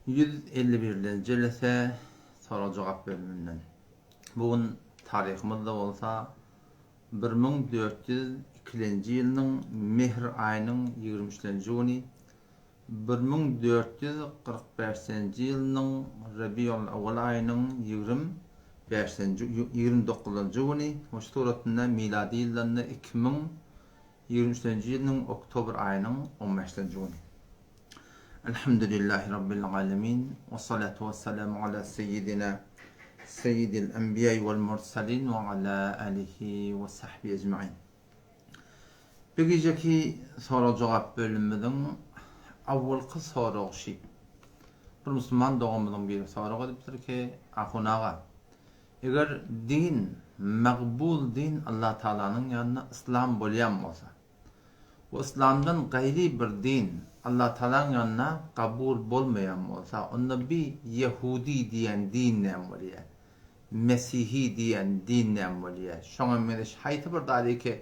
151-lenji jelese sorag-jogap bölüminden. Bu gün taryhymyzda bolsa 1402-lenji ýylynyň mehr aýynyň 23-lenji güni, 1445-nji ýylynyň Rebiul-Awwal aýynyň 25-nji, 29-njy güni, şu suratynda milady ýyldan-da 2023-nji ýylynyň oktobr aýynyň on bäşinji güni. Elhamdülillahi Rabbil alemin, we salatu we selamu ala seýidina seýidil enbiýai wal mursalin we ala alihi we sahbihi ejmain. Bu gijeki sorag-jogap bölümimiziň awwalky soragy şi. Bir musulman doganymyzyň biri sorag edipdir ki, Ahun aga, eger din, magbul din Allah Tagalanyň ýanynda yslam bolýan bolsa, we yslamdan gaýry bir din Allatagalaň ýanynda kabul bolmaýan bolsa, onda bi ýehudi diýen din näme bolýar? Mesihi diýen din näme bolýar? Şoňa meňzeş haýsy bir zady ki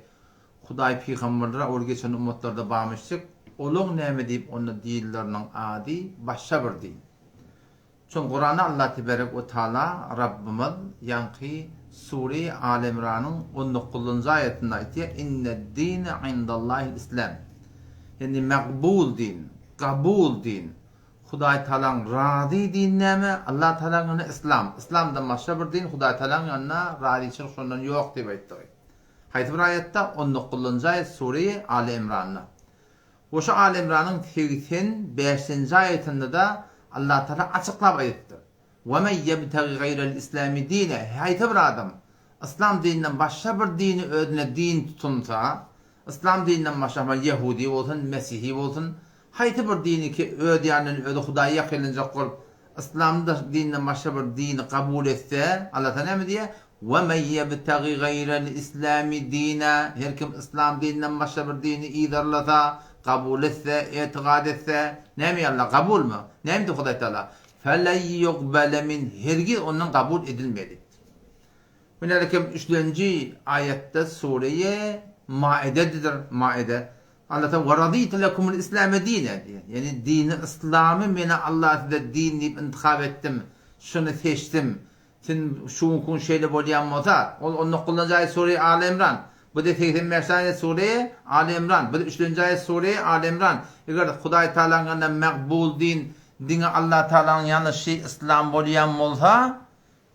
Hudaý pygamberlere owal geçen ummatlarda barmyşjyk, olaň näme diýip onda dinleriniň ady başga bir din. Soň Kuranda Allah teberek we taala Rabbymyz ýaňky Sure Aly Imranyň on dokuzynjy aýatynda aýtýar, Inne-d-dine indallahil islam. Ýagny makbul din, kabul din, Hudaý Tagalaň razy din näme? Allah Tagalaň ýanynda islam. Islamdan başga bir din Hudaý Tagalaň ýanynda razyçylyk şondan ýok diýip aýtdygy. Haýsy bir aýatda? On dokuzynjy aýat Sure Aly Imranda. We şu Aly Imranyň 85-nji aýatynda-da Allatagala açyklap aýdypdyr, Ve men ýebtegi gaýrel islami dine, Haýsy bir adam yslam dininden başga bir dini özüne din tutunsa, yslam dininden başga ýehudi bolsun, mesihi bolsun, haýsy bir dini ki öz ýanyndan özi Hudaýa ýakynlanjak bolup, Yslam dininden başga bir dini kabul etse, Allah Tagala näme diýýär? Ve men ýebtegi gaýrel islami dina, her kim yslam dininden başga bir dini yzarlasa, kabul etse, etigat etse, näme ýa Allah, kabulmy? Näme diýdi Hudaý Tagala? Felen ýugbele min, hergiz ondan kabul edilmez diýipdir. Hünärkem üçlenji aýatda sureýe Maidedidir, Maide. Allah Taala we raditu lekumul islame dine diýýär. Ýagny dini yslamy meni Allah size din diýip intihap etdim, şuny seçdim. Sen şu günki gün şeýle bolýan bolsa, ol on dokuzynjy aýat sure Aly Imran, bu-da 85 aýat sure Aly Imran, bu-da üçlenji aýat sure Aly Imran. Eger Hudaý Taalanyň ýanynda makbul din diňe Allah Taalanyň ýanynda şi yslam bolýan bolsa,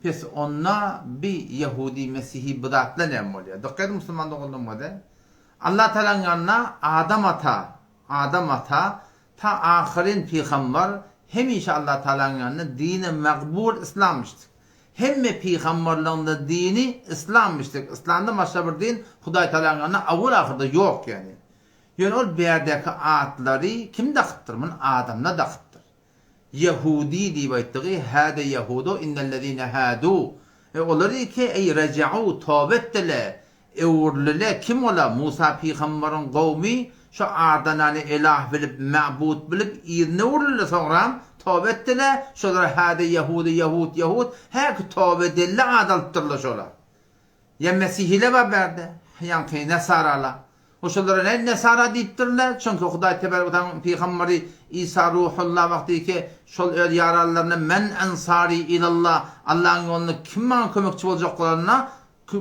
Pes onda bi ýehudi mesihi bu zatlar näme bolýar? Dykgat ediň musulman doganlarymyza. Allah Tagalaň ýanynda Adam ata, Adam ata ta ahyryn pygambar hemişe Allah Tagalaň ýanynda dini makbul yslamyşdyk. Hemme pygambarlaryňda dini yslamyşdyk. Yslamdan başga bir din Hudaý Tagalaň ýanynda awal ahyrda ýok ýani. Ýöne ol bärdäki atlary kim dakypdyr? Muny adamlar dakypdyr. Ýehudi diýip aýtdygy, Hâde ýehudu innellezîne hâdû. E, olar ki, eý, reja'û, toba etdile, öwrülile, kim ola, Musa pygambaryň gowmy, şo Adanany elah bilip, ma'bud bilip, yzyna öwrülile, soňram toba etdile, şolara hâde ýehudu, ýehud, ýehud, häki toba edelle ad alypdyrlar şolar. Ýa mesihiler bar bärde, ýaňky nesaralar. O şolara näme nesara diýipdirler? Çünki Hudaý tebarek we taalaň pygamberi Isa Ruhullah wagtyky şol öz ýaranlaryna Men ensari ilallah, Allahyň ýolunda kim maňa kömekçi boljak bolanda,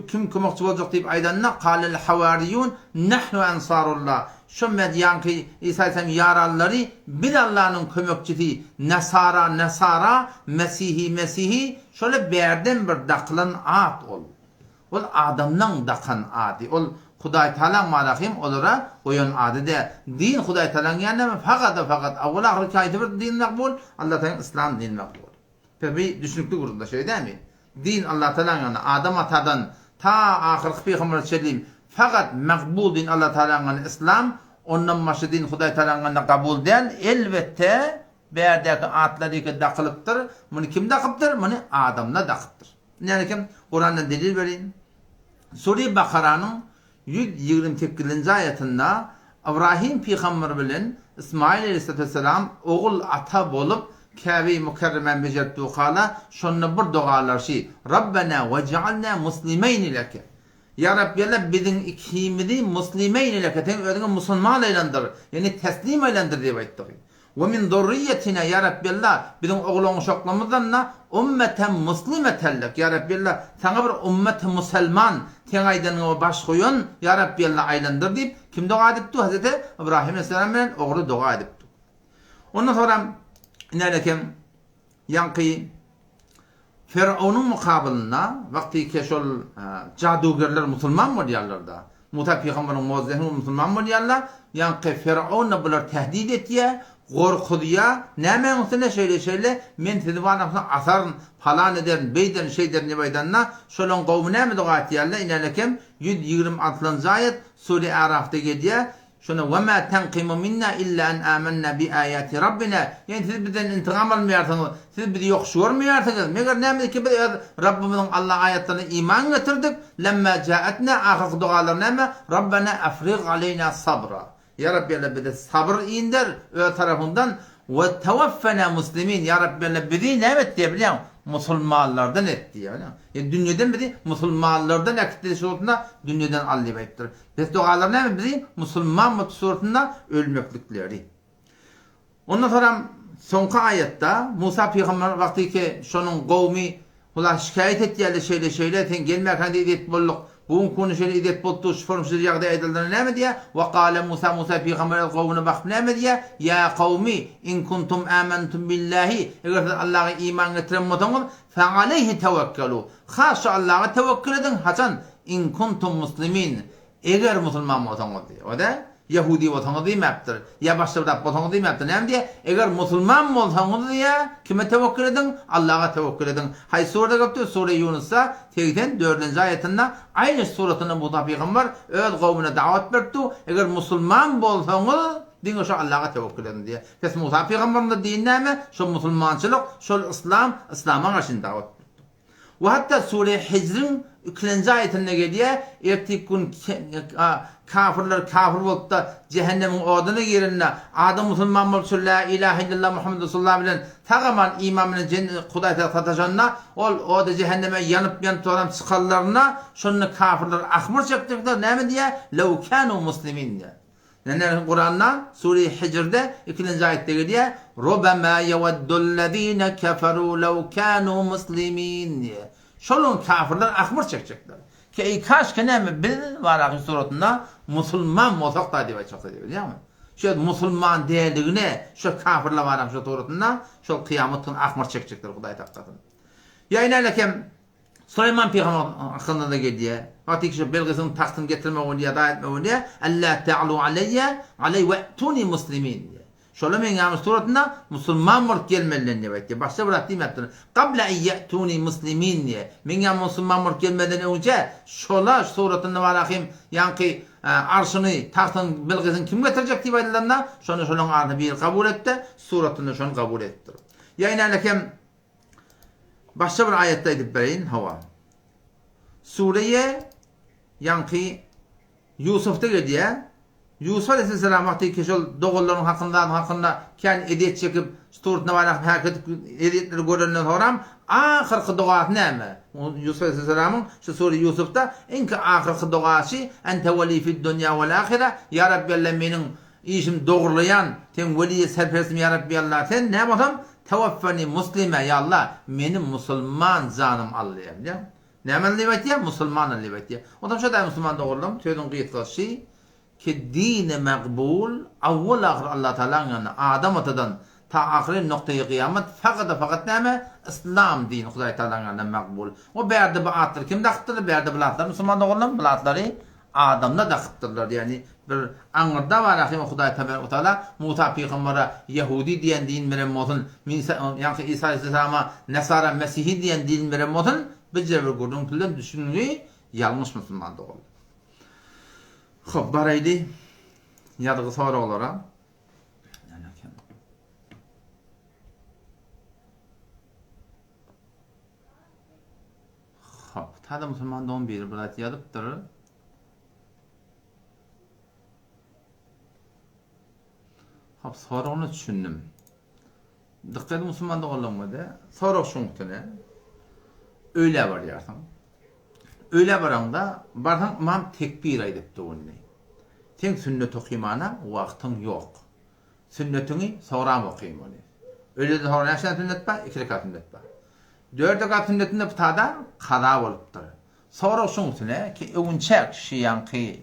kim kömekçi boljak diýip aýdanda, kalel hawariyun nahnu ensarullah. Şo med ýaňky Isa aleyhisselam ýaranlary biz Allanyň kömekçisi, nesara nesara, mesihi mesihi, Şola bärden bir dakylan at ol. Ol adamlaň dakan ady. Ol Hudaýtagalaň malahym olara goýan ady däl. Din Hudaýtagalaň ýanynda fakat-a fakat awwal-ahyr haýsy bir din makbul? Allatagalaň yslam dini makbul. Bi düşnükli gürrüňdir şeýle dälmi? Din Allatagalaň ýanynda Adam atadan ta ahyrky pygambere çenli fakat makbul din Allatagalaň ýanynda yslam, ondan başga din Hudaýtagalaň ýanynda kabul däl. Elbetde Bärdäki atlar ýeke dakylypdyr. Muny kim dakypdyr? Muny adamlar dakypdyr. Näme kim? Kurandan delil bereýin. Sure Bakaranyň 128-nji aýatynda Ybrahym pygamber bilen Ismail aleyhissalatu vesselam ogul ata bolup Käbe-i Mükerremäni bejerip durkala, şonda bir dogalar şi, Rabbena wej'alna muslimeýni leke. Ýa Rabbi Alla biziň ikimizi muslimeýni leke, seň özüňe musulman aýlandyr, ýagny teslim aýlandyr diýip aýtdygy. We min zurriýetina, ýa Rabbi Alla, biziň oglan-uşaklarymyzdan-da ummeten muslimeten lek, ýa Rabbi Alla, Saňa bir ummeti muselman, Seň aýdanyňa baş goýan, ýa Rabbi Alla, aýlandyr diýip, kim doga edipdi? Hezreti Ybrahym aleyhisselam bilen ogly doga edipdi. Ondan soňram inälekem ýaňky Ferownyň mukabylynda wagtyky şol jadugerler musulman bolýarlar-da. Musa pygamberiň mojizesini görüp musulman bolýarlar. Ýaňky Ferown-da bulary tehdit etýär, gorkuzýar. Nämäň üstüne şeýle-şeýle, men sizi barlagsam asaryn, palan ederin, beýderin, şeýderin diýip aýdanda, şolaň gowmy näme doga etýärler? Inälekem 126-njy aýat Sure Arafda gelýär. Şonda Ve mâ tenkimu minnâ illâ en âmennâ bi âyâti Rabbinâ, ýagny siz bizden intigam almaýarsyňyz, siz bizi ýokuş görmeýärsiňiz, meger nämediki biz öz Rabbymyzyň Alla aýatlaryna iman getirdik, lemmâ câetnâ, ahyrky dogalary näme, Rabbenâ afrig aleýnâ sabra, Ýa Rabbi Alla bize sabyr inder öz tarapyňdan, we teweffenâ muslimin, Ýa Rabbi Alla bizi näme et diýýär bilýäňmi, musulmanlardan et diýýär, bilýäňmi, ýagny dünýeden bizi musulmanlardan äkit diýip suratynda dünýeden al diýip aýdypdyr. Pes dogalar näme bizi musulman bolup suratynda ölmeklikleri. Ondan soram soňky aýatda Musa pygamber wagtyky şonuň gowmy Huda şikaýat etýärler şeýle şeýle sen gelmäkäň ezýet bolduk bu günki güni şeýle ezýet bolupdy şu form şu ýagdaý aýdyldyna näme diýýär we gale Musa Musa pygamber öz gowmuna bakyp näme diýýär ýa kowmy in kuntum amantum billahi eger siz Allaha iman getiren bolsaňyz fe aleýhi tewekkelu has şu Allaha tewekkül ediň haçan In kuntum muslimin, eger musulman bolsaňyz diýýär. O-da, ýehudi bolsaňyz diýmäpdir, ýa başga bir zat bolsaňyz diýmäpdir. Näme diýýär? Eger musulman bolsaňyz diýýär, kime tewekkül ediň? Allaha tewekkül ediň. Haýsy surada gelipdir? Sure Ýunusda 84-nji aýatynda aýny suratynda Musa pygamber öz gowmuna dawat beripdi, Eger musulman bolsaňyz, diňe şo Allaha tewekkül ediň diýýär. Pes Musa pygamberiň-de dini näme? Şo musulmançylyk, şol yslam, yslama garşy dawat beripdi. We hatda Sure Hijriň ikilenji aýatynda gelýär, Erteki gün kafirler kafir bolup-da jähennemiň oduna girende, adam musulman bolup şu Lä ilahe illallah Muhammed Resulullah bilen sag-aman iman bilen jennet Hudaý tarap sataşanda, ol oda jähenneme ýanyp-ýanyp soňram çykarlarynda, şonda kafirler ahmyr çekjekler, näme diýýär? Lew kanu muslimin diýýär. Näme Kuranda Sure Hijrde ikinji aýatda gelýär, Rubama yewaddullezine keferu lew kanu muslimin diýýär. Şol gün kafirler ahmyr çekjekler. Ki eý kaşki näme biz Waraky suratynda musulman bolsak da diýip aýtjaklar diýip bilýäňmi? Şu musulman däldigine şu kafirler Waraky suratynda şol kyýamat gün ahmyr çekjekler Hudaý saklasyn. Ýa ine kem Süleýman pygamber hakynda-da gelýär. Wagty kişi Belgysyň tagtyny getirmek bolýar, daýy etmek bolýar. Alla ta'lu aleýýe, aleý we'tuni muslimin diýýär. Şolar meň ýanyma suratynda musulman bolup gelmeliler diýip aýtýar. Başga bir zat diýmäpdir. Gabla en ye'tuni muslimin diýýär. Meň ýanyma musulman bolup gelmezden öňçe şolar suratynda bar ahim ýaňky arşyny, tagtyny Belgysyň kim getirjek diýip aýdylanda, şonda şolaryň arasynda biri kabul etdi, suratynda şony kabul edipdir. Ýa ine hem Başga bir aýatda aýdyp bereýin, hawa. Sureýe ýaňky Ýusufda gelýär. Ýusuf aleyhisselam wagty ki şol doganlaryň hakynda, zadyň hakynda kän ezýet çekip, şu baýrak häk edip ezýetleri görenden soňram ahyrky dogasy näme? Ýusuf aleyhisselamyň şu sure Ýusufda iňki ahyrky dogasy Ente weli fid dunýa wal ahire, Ýa Rabbi Allah meniň Işim dogrulaýan, seň weliýe serperestim ýa Rabbi Alla sen näme bolsam tewaffeni muslime ýa Alla meni musulman janym al diýýär bilýäňmi? Näme al diýip aýtýar? Musulman al diýip aýtýar. Onsoň şo daýy musulman dogrulam sözüň gysgasy ki dini makbul awwal ahyr Alla Tagalaň ýanynda Adam atadan ta ahyry noktaýy gyýamat fagada fakat näme? Yslam dini Hudaý Tagalaň ýanynda makbul. O bärde bu atlary kim dakypdyr? Bärde bu atlary musulman dogrulam bu atlary Adamlar dakypdyrlar, ýagny bir aňyrda bar ahym Hudaý Tebarek we Taala Musa pygambere ýehudi diýen din beren bolsun, Misa ýaňky Isa aleyhisselama Nasara Mesihi diýen din beren bolsun, birje bir gürrüň bilen düşüngi ýalňyş musulman doganlar. Hop baraýly ýazgy soraglara. Hop, tada musulman dogan biri bir zat ýazypdyr. Hop, soragyna düşündim. Dikkat edin musulman doganlarymyza. Sorag şuňküne. Öýlä barýarsyň. Öýlä baraňda, barsaň ymam tekbir aýdypdy indi. Seň sünnet okymana wagtyň ýok. Sünnetiňi soram okymaly. Öýleden soňra näçe sany sünnet bar? Iki rekat sünnet bar. Dört rekat sünnetinde bu tada kaza bolupdyr. Sorag şuň üstüne ki öwünçäk şu ýaňky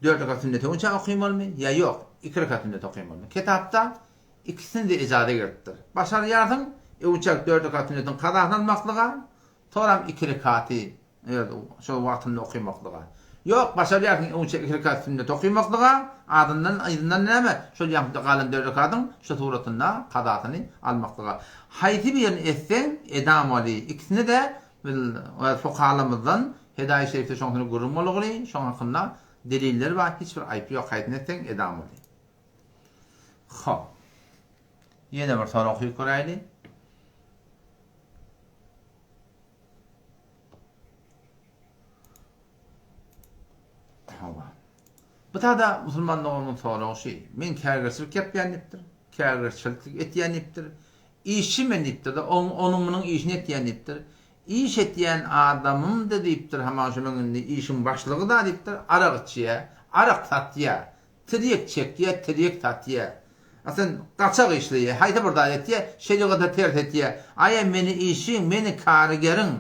dört rekat sünneti öwünçäk okymalymy ýa ýok, iki rekat sünnet okymalymy? Kitapda ikisini-de ijaza gelipdir. Başarýarsyň öwünçäk dört rekat sünnetiň kazasyny almaklyga, soram iki rekaty Öz şol wagtynda okymaklyga. Ýok, başarýarsyň öňçe iki rekat sünnet okymaklyga, adyndan, yzyndan näme, şol ýaňky galan dört rekatyň şu suratynda kazasyny almaklyga. Haýsy birini etseň, edamaly. Ikisini-de biz öz fukahalarymyzdan Hedaýy şerifde şoň hakynda gürrüň bolguly, şoň hakynda deliller bar, hiç bir aýyp ýok, haýsyny etseň edamaly. Hop. Ýene bir sorag okyp göräýli. Hawa. Bu tada musulman doganymyň soragy şi, men kärgerçilik ýapýan diýipdir, kärgerçilik etýän diýipdir, işçi men diýipdir-de, onuň munuň işini etýän diýipdir. Iş etýän adamym-da diýipdir, hamana şu meň indi işiň başlygy-da diýipdir, arak içýär, arak satýar, tirýek çekýär, tirýek satýar. A sen gaçak işleýär, haýsy bir zat etýär, şerigata ters etýär. Aýa meni işiň, meni karigeriň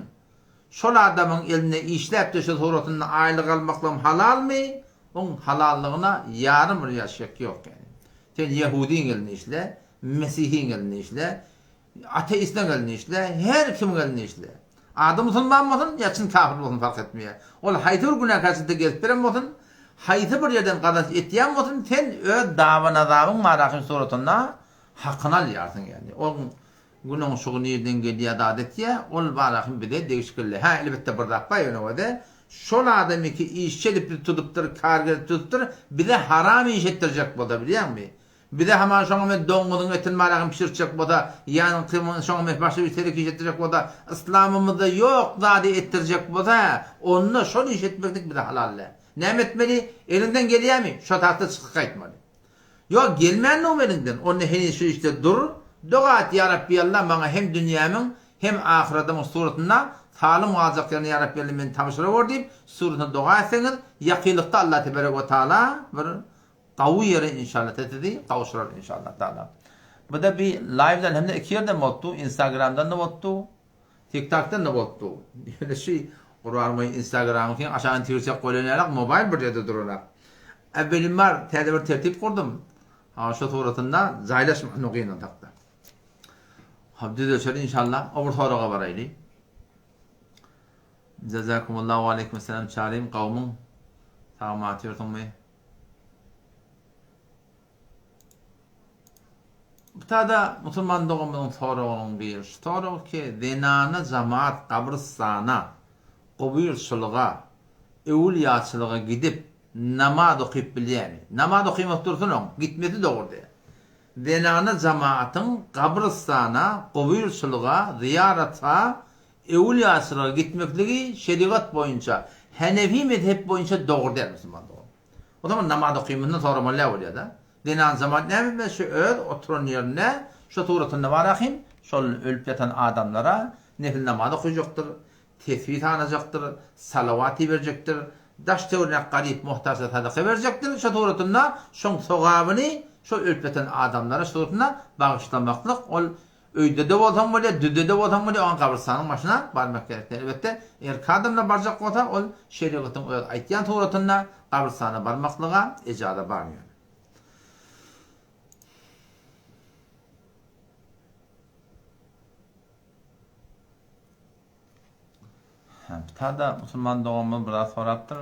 şol adamyň elinde işläp-de şu suratynda aýlyk almaklygym halalmy? Oň halallygyna ýarym bir ýa şek ýok ýani. Sen ýehudyň elinde işle, mesihiň elinde işle, Ateistleň elinde işle, her kimiň elinde işle. Ady musulman bolsun ýa çyn kafir bolsun fark etmeýär. Ol haýsy bir günäkärçilikde gezip beren bolsun, haýsy bir ýerden gazanç etýän bolsun, sen öz dawa-nazabyň barahym suratynda hakyny alýarsyň ýagny. Oň günüň şugy nirden gelýär zat etýär, ol barahym bize degişgilli. Hä elbetde bir zat bar ýöne özi şol adamyky işçi edip bizi tutupdyr, karger edip tutupdyr, bize haram iş etdirjek bolsa bilýäňmi? Bize haman şoňa men doňňuzyň etini maragyny bişirtjek bolsa, ýanyňky şoňa men başga bir telek iş etdirjek bolsa, yslamymyzda ýok zady etdirjek bolsa, onda şol iş etmeklik bize halal däl. Näme etmeli? Eliňden gelýärmi? Şo tarapda çykyp gaýtmaly. Ýok, gelmändigim eliňden, onda heniz şu işde dur, doga et, Ýa Rabbi Alla maňa hem dünýämiň, hem ahyradymyň suratynda salym galjak ýerini Ýa Rabbi Alla meni tabşyrawor diýip, suratynda doga etseňiz, ýakynlykda Alla teberek we taala bir Gawy ýere inşallah sizi gawşurar inşallah taala. Buda bi live'dan hem de iki ýerden bolupdy, instagramdan da bolupdy, tiktokdan da bolupdy. Ýöne şu Gurbanguly instagramyň aşagyny tirçek goýlan ýalak mobaýl bir ýerde duranak. Äwwelim bar täze bir tertip gurdum. Ha şu suratynda jaýlaşmagyny gynansak-da. Hop düzelşer inşallah. O bir soraga baraýly. Jazakumullah we aleyküm Çarym gawmyň sagmy atýorsyňmy? Bu tada musulman doganymyzyň soragynyň biri şu sorag ki, zenana jamaat gabrystana, gubyrçylyga, öwülýaçylyga gidip namaz okyp bilýärmi? Namaz okymak dursun oň, gitmesi dogry däl. Zenana jamaatyň gabrystana, gubyrçylyga, zyýarata, öwülýaçylyga gitmekligi şerigat boýunça, henefi mezhep boýunça dogry däl musulman dogan. O zaman namaz okymyndan soramaly däl bolýar-da. Zenan jemaat näme etmeli? Şu öz oturan ýerinde şu suratynda bar ahim, şol ölüp ýatan adamlara nefil namaz okajakdyr, tesbih sanajakdyr, salawat iberjekdir, daş-töweregindäki garyp muhtaçlara sadaka berjekdir, şu suratynda şoň sogabyny şol ölüp ýatan adamlara şu suratynda bagyşlamaklyk ol Öýde-de bolsaň bolýar, düzde-de bolsaň bolýar, oňa gabrystanyň başyna barmak gerek däl. Elbetde, erkek adamlar barjak bolsa, ol şerigatyň öz aýtýan suratynda gabrystana barmaklyga ejaza bar ýöne. Hä, bu musulman doganymyz bir zat sorapdyr.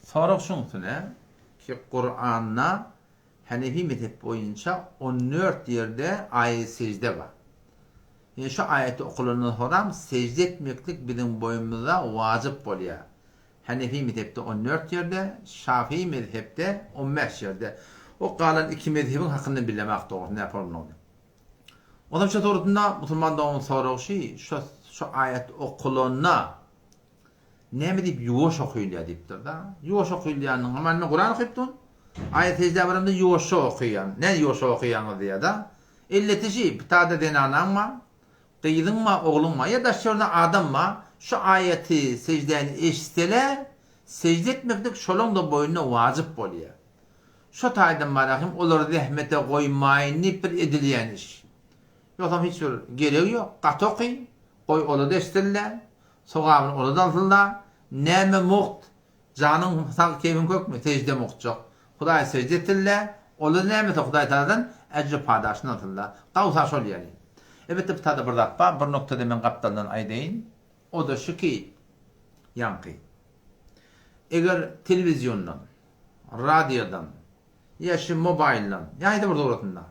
Sorag şuň üstüne ki, Kuranda Hanefi mezhep boýunça 14 ýerde aýat sejde bar. Ýöne şu aýaty okalandan soram sejde etmeklik biziň boýnumyza wajyp bolýar. Hanefi mezhepde 14 ýerde, Şafii mezhepde 15 ýerde. O galan iki mezhebiň hakynda bilemok dogrusy näpe bolmagyny. Onam şu suratynda musulman doganyň soragy şu, şu aýat okalanda Näme diýip ýuwaş okylýar diýipdir-de. Ýuwaş okylýanyň, hem men Kuran okyp durun. Aýat seždä baramda ýuwaşja okaýan. Näme ýuwaşja okaýaňyz diýýär-de. Elleti şi, pitada zenanaň bar, gyzyň bar, ogluň bar, ýa daş-töwereginde adam bar, şu aýaty seždäni eşitseler, sežde etmeklik şolaň-da boýnuna wajyp bolýar. Şo taýdan barahym olary zähmete goýmaýyn diýip bir edilýän iş. Ýogsam hiç bir geregi ýok. Gaty oky, goý ola-da eşitsin-dä, sogabyny ola-da alsyn-da. Näme mugt, janyň sag keýpiň kökmi, sežde mugtjak. Hudaýa sežde etsin-dä, ola-da nämese Hudaý Tagaladan ejri-padaşyny alsyn-da. Gawsa şol ýeri. Elbetde bu tada bir zat bar, bir noktada men gapdaldan aýdaýyn. O-da şu ki, ýaňky. Eger telewiziondan, radiodan ýa şu mobaýldan, ýa haýsy bir suratynda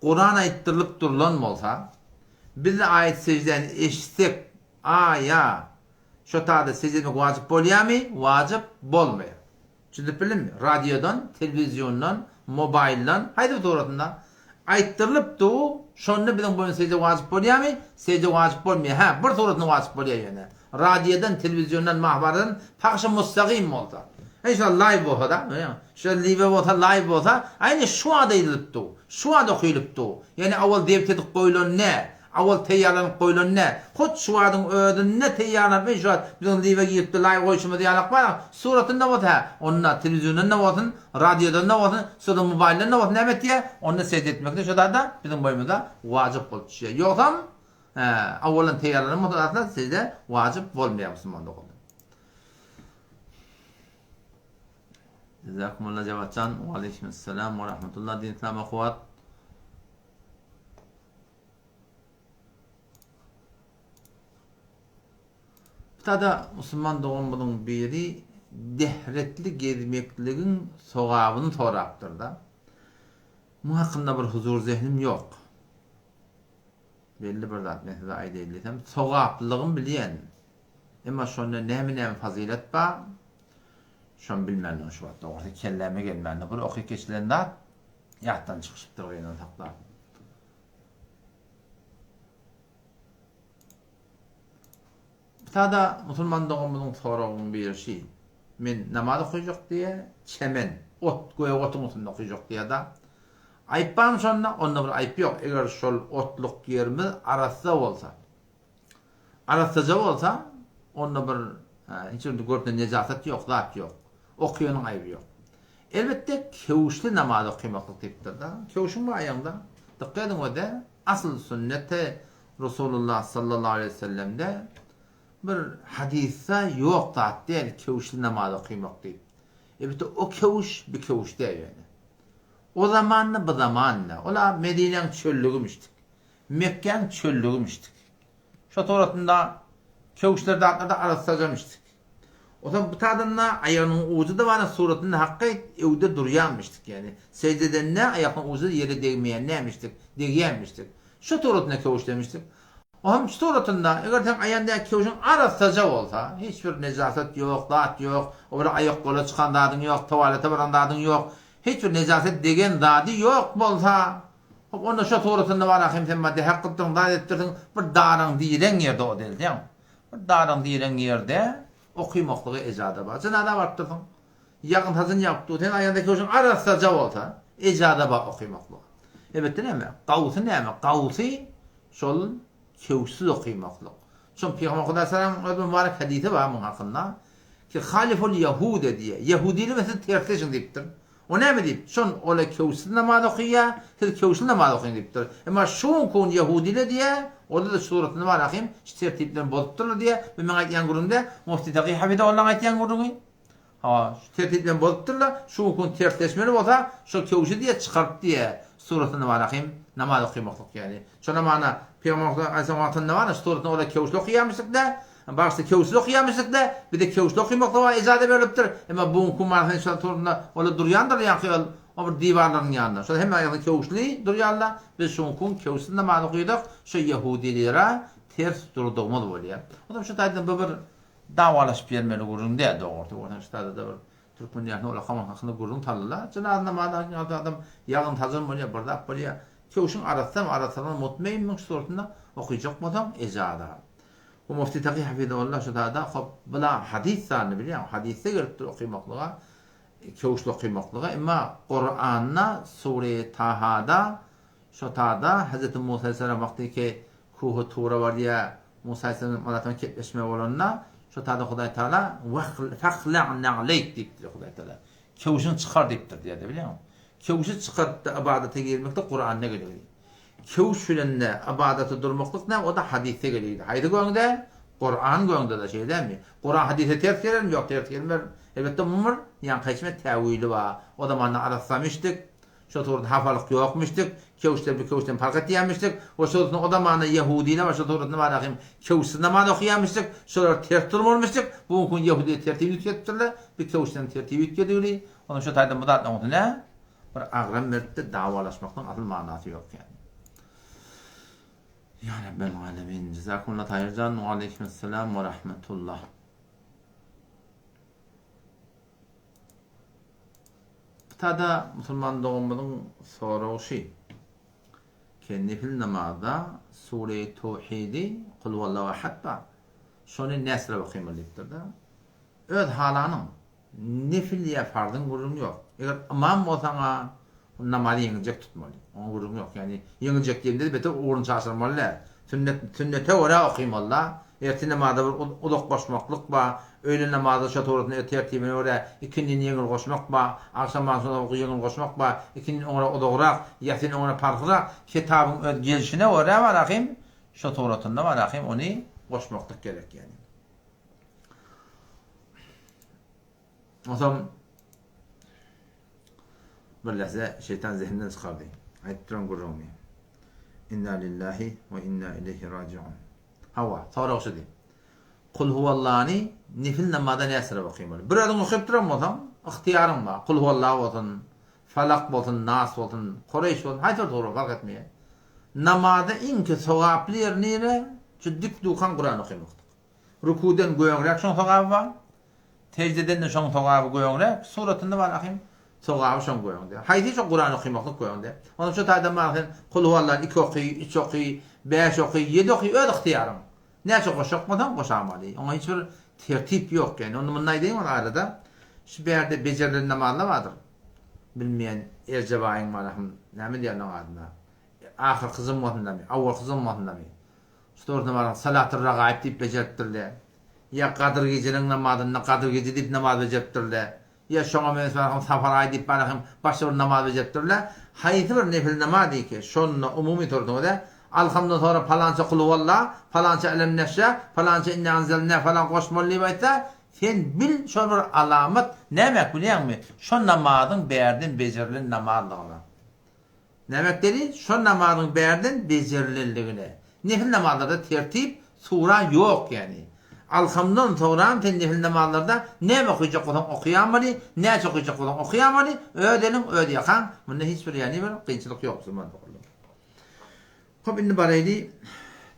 Kuran aýtdyrylyp durlan bolsa, biz-de aýat-seždäni eşitsek, a-ýa, şo tada sežde etmek wajyp bolýarmy? Wajyp bolmaýar. Düşündirip bildimmi? Radiodan, telewiziondan, mobaýldan, haýsy bir suratynda aýtdyrylyp dur, şonda biziň boýun sežde wajyp bolýarmy? Sežde wajyp bolmaýar. Hä, bir suratynda wajyp bolýar ýöne. Radiodan, telewiziondan, mahwaradan pahşy mustagym bolsa. Ine şo live bolsa-da, şo live bolsa, live bolsa, aýny şu wagt aýdylyp dur. Şu wagt okylyp dur. Ýagny owal zebt edip goýlan nä? Owal teýýarlanyp goýlan nä? Hut şu wagtyň özünde teýýarlanyp, ine şu wagt biziň live girip-de live goýşumyz ýalak bar, suratynda bolsa hä, onda telewiziondan-da bolsun, radiodan-da bolsun, şurada mobaýldan-da bolsun näme etýär? Onda sežde etmekde şo zat-da biziň boýumyza wajyp bolup düşýär. Ýogsam, hä, owaldan teýýarlanan bolsa zatlar sežde wajyp bolmaýar musulman doganlar. Jazakumullah Jawatjan. Wa aleýkumessalam wa rahmetullah din Islam ahuwat. Tada musulman doganymyzyň biri dehretli gezmekligiň sogabyny sorapdyr-da. Muň hakynda bir huzur zehnim ýok. Belli bir zat men size aýdaýyn diýsem, sogaplygyny bilýän. Emma şonda näme-näme fazylet bar, şony bilmändim şu wagt dogrusy kelläme gelmändi. Bir okyp geçilen zat ýatdan çykyşypdyr gynansakda. Sada musulman doganymyzyň soragynyň biri şi, Men namaz okajak diýýär, çemen, ot, gök otuň üstünde okajak diýýär-da. Aýyp barmy şonda? Onda bir aýyp ýok. Eger şol otluk ýerimiz arassa bolsa. Arassaja bolsa, onda bir hiç bir görüp nejasat ýok, zat ýok. Okyanyň aýby ýok. Elbetde köwüşli namaz okamaklyk diýipdir-de. Köwşüň bar aýagyňda. Dykgat ediň öde, asyl sünneti Resulullah sallallahu aleýhi we sellemde bir hadysda ýok zat däl köwüşli namaz okamak diýip. Elbetde o köwüş bu köwüş däl ýöne. O zamanda bu zamanda. Ola Medinäň çöllügimişdik. Mekgäň çöllügimişdik. Şo suratynda köwüşler zatlar-da arassajamyşdyk. Onsoň bu tadynda aýagynyň ujy-da bar, suratynda hakky öwde durýanmyşdyk ýagny. Sežde edende aýagynyň ujy ýere degmeýän nämişdik, degýänmişdik. Şo suratynda köwüşlemişdik. Ohm şu suratynda eger seň aýagyňdaky köwşüň arassaja bolsa, hiç bir nejasat ýok, zat ýok, o bir aýakgola çykan zadyň ýok, tualete baran zadyň ýok, hiç bir nejasat degen zady ýok bolsa, hop onda şo suratynda bar ahym sen maddy hak kylypdyrsyň, zat edipdirsiň, bir daraň direň ýerde o delseň. Bir daraň direň ýerde okymaklyga ejaza bar. Jynaza barypdyrsyň. Ýagyn sajyn ýagyp dur. Seň aýagyňda köwşüň arassaja bolsa, ejaza bar okymaklyga. Elbetde näme? Gawsy näme? Gawsy şol köwşsüz okymaklyk. Şol Pygamber Hudaý salam öz mübarek hadysy bar muň hakynda. Ki haliful ýahude diýýär. Ýahudiler bilen siz tersleşiň diýipdir. O näme diýip? Şon ola köwşsüz namaz okyýar, siz köwşli namaz okyň diýipdir. Emma şu günki gün ýahudiler diýýär, olar-da şu suratynda bar ahym, şu tertiplerini bozupdyrlar diýýär. Bu meň aýtýan gürrüňim däl, Mufti Taky Hafizahullah aýtýan gürrüňi. Hawa, şu tertiplerini bozupdyrlar, şu günki gün tersleşmeli bolsa, şol köwşi diýýär, çykaryp diýýär, suratynda bar ahym, namaz okymaklyk ýaly. Şonda mana Pygamber Aleyhisselam wagtynda bar, şu suratynda olar köwşli okyýarmyşdyk-da, Başda köwşli okýarmyşdyk-da, bize köwşli okymaklyga ejaza berlipdir. Emma bu günki manysy şol turunda olar durýandyr ýaňky ol o bir diwarlaryň ýanynda. Şol hemme ýaňky köwşli durýarlar. Biz şu günki köwşsiz namaz okydyk, şo ýehudilere ters durdugymyz bolýar. Onsoň şu taýdan bu bir dawalaşyp ýörmeli gürrüň däl dogrusy. Onsoň şu taýda-da bir türkmen dünýäsinde ol okamak hakynda gürrüň saldylar. Jynaza namazy adam ýagyn sajyn bolýar, bir zat bolýar. Köwşüň arassamy, arassalygyny mutmainmiň şu suratynda okyjak bolsaň ejaza. Bu Mufti Taky Hafizahullah şu zada hop bula hadys zanyny bilýäňmi? Hadysda gelipdir okymaklyga, köwüşli okymaklyga. Emma Kuranda Sure Tahada şo tada Hazreti Musa aleyhisselam wagty ki Kuhy Tura barýa Musa aleyhisselam bilen kepleşme bolanda şo tada Hudaý Taala fahla na'leyk diýipdir Hudaý Taala. Köwşüňi çykar diýipdir diýýär-de, bilýäňmi? Köwşi çykaryp-da ybadata girmeklik Kuranda gelgili. Köwüş bilen-de ybadata durmaklyk näme, o-da hadysda gelgili. Haýsy göňde? Kuran göňde-de, şeýle dälmi? Kuran hadysa ters gelermi? Ýok, ters gelmer. Elbetde, muň bir ýaňky içme täwili bar. O zamanda arassamyşdyk. Şo suratda hapalyk ýokmuşdyk. Köwüşler bir köwüşden park etýärmişdik. We şo suratda o zamanda ýehudiler we şo suratda bar hem köwüşsiz namaz okaýarmyşdyk. Şolar ters durmalymyşdyk. Bu gün ýehudiler tertibini üýtgetipdirler. Bir köwüşden tertibi üýtgedigini. Onuň şo taýdan bu zatlaryň üstüne bir agram berip-de dawalaşmakdan asyl manasy ýok ýaly. Ýa Rabbel Alemin. Jazakumullah haýyrjan. Wa aleýkumessalam we rahmetullah. Tada musulman doganymyzyň soragy şy, Ke nefil namazda Sure-i Towhidi, Kul huwallahu ahad bar. Şony näsire okymaly diýipdir-de. Öz halanyň, nefil ýa farzyň gürrüňi ýok. Eger ymam bolsaň-a, namazy ýeňiljek tutmaly. Oňa gürrüň ýok. Ýagny ýeňiljek diýende-de beter ugruny çaşyrmaly däl. Sünnet, sünnete görä okymaly-da. Ertir namaza bir uzak goşmaklyk bar. Öýle namaza şo suratyny tertibine görä ikindini ýeňil goşmak bar. Agşam namazyna ýeňil goşmak bar. Ikindini oňra uzagrak, ýasyn oňra parhlyrak. Kitabyň öz gelşine görä bar ahym, şo suratynda bar ahym ony goşmaklyk gerek ýagny. Onsoň bir lähze şeýtan zehinden çykardy. Aýdyp duran gürrüňimi. Inna lillahi we inna ileýhi rajiun. Hawa, sorag şudy. Kul huwallany nefil namazda näçe okaýmaly? Bir özüň okyp duran bolsaň, ygtyýaryň bar. Kul huwalla bolsun, Falak bolsun, Nas bolsun, Kureýş bolsun, haýsy bir sure fark etmeýär. Namazda iň sogaply ýeri nire? Şu dik dukan Kuran okamakdyk. Rukudan göňräk şoň sogaby bar. Seždeden-de şoň sogaby göňräk. Suratynda bar ahym. Sogaby şoň göňde. Haýsy şo Kuran okymaklyk göňde. Onda şo taýdan bar sen Kulhuallany iki oky, üç oky, bäş oky, ýedi oky öz ygtyýaryň. Näçe goşjak bolsaň goşamaly. Oňa hiç bir tertip ýok ýani. Onda munda aýdaýyn ol arada. Şu bärde bejerilen namazlar bardyr. Bilmeýän Erjebaýyň bar ahym. Näme diýýärler oň adyna? Ahyrky jumgasyndamy, awalky jumgasyndamy? Şu dogrusyna baryň, Salatyr ragaýyp diýip bejeripdirler. Ýa Gadyr gijeniň namazynda Gadyr gije diýip namaz bejeripdirler. Ýa şoňa meňzeş baryň Safar aýy diýip baryň başga bir namaz bejeripdirler. Haýsy bir nefil namaz diýki, şonda umumy sorsaňyz-a, Alhamdan soňra palança Kulhuwalla, palança Elem neşrah, palança Inna enzelna falan goşmaly diýip aýtsa, sen bil şol bir alamat nämäk bilýäňmi? Şo namazyň bärden bejerilen namazlygyna. Näme delil? Şo namazyň bärden bejerilenligine. Nefil namazlarda tertip, sura ýok ýagny. Alhamdan soňram sen nefil namazlarda näme okyjak bolsaň okaýamaly, näçe okyjak bolsaň okaýamaly, öz eliň, öz ýakaň, munda hiç bir ýagny bir kynçylyk ýok musulman doganlar. Hop indi baraýly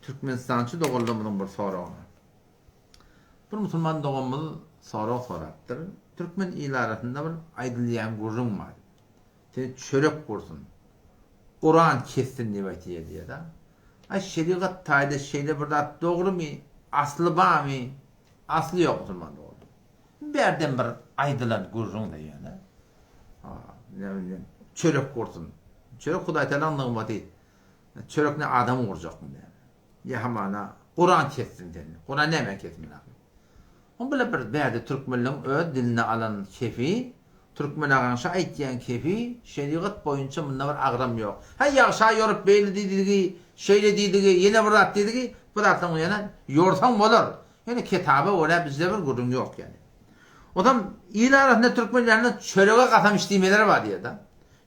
Türkmenistançy doganlarymyzyň bir soragyna. Bir musulman doganymyz sorag sorapdyr. Türkmen il arasynda bir aýdylýan gürrüň bar. Seni çörek gursun. Kuran kessin diýip aýtýar diýýär-de. Aý şerigat taýda şeýle bir zat dogrumy? Asly barmy? Asly ýok musulman dogan. Bärden bir aýdylan gürrüň-de ýöne. Ha, näme çörek gursun. Çörek Hudaý Tagalaň nygmaty. Çörek ne adam gurjakmy näme? Ýa hamana Kuran kessin seni. Kuran näme kesmeli ahyr? On bile bir bärde türkmenleň öz diline alan kefi, türkmen agaň şa aýtýan kefi şerigat boýunça munda bir agram ýok. Hä ýagşa ýorup beýle diýdigi, şeýle diýdigi, ýene bir zat diýdigi, bu zatlaryň ýöne ýorsaň bolar. Ýöne ketaba görä bizde bir gürrüň ýok ýaly. Ozam il arasynda türkmen ýanynda çörege gasam iç diýmeleri bar diýýär-de.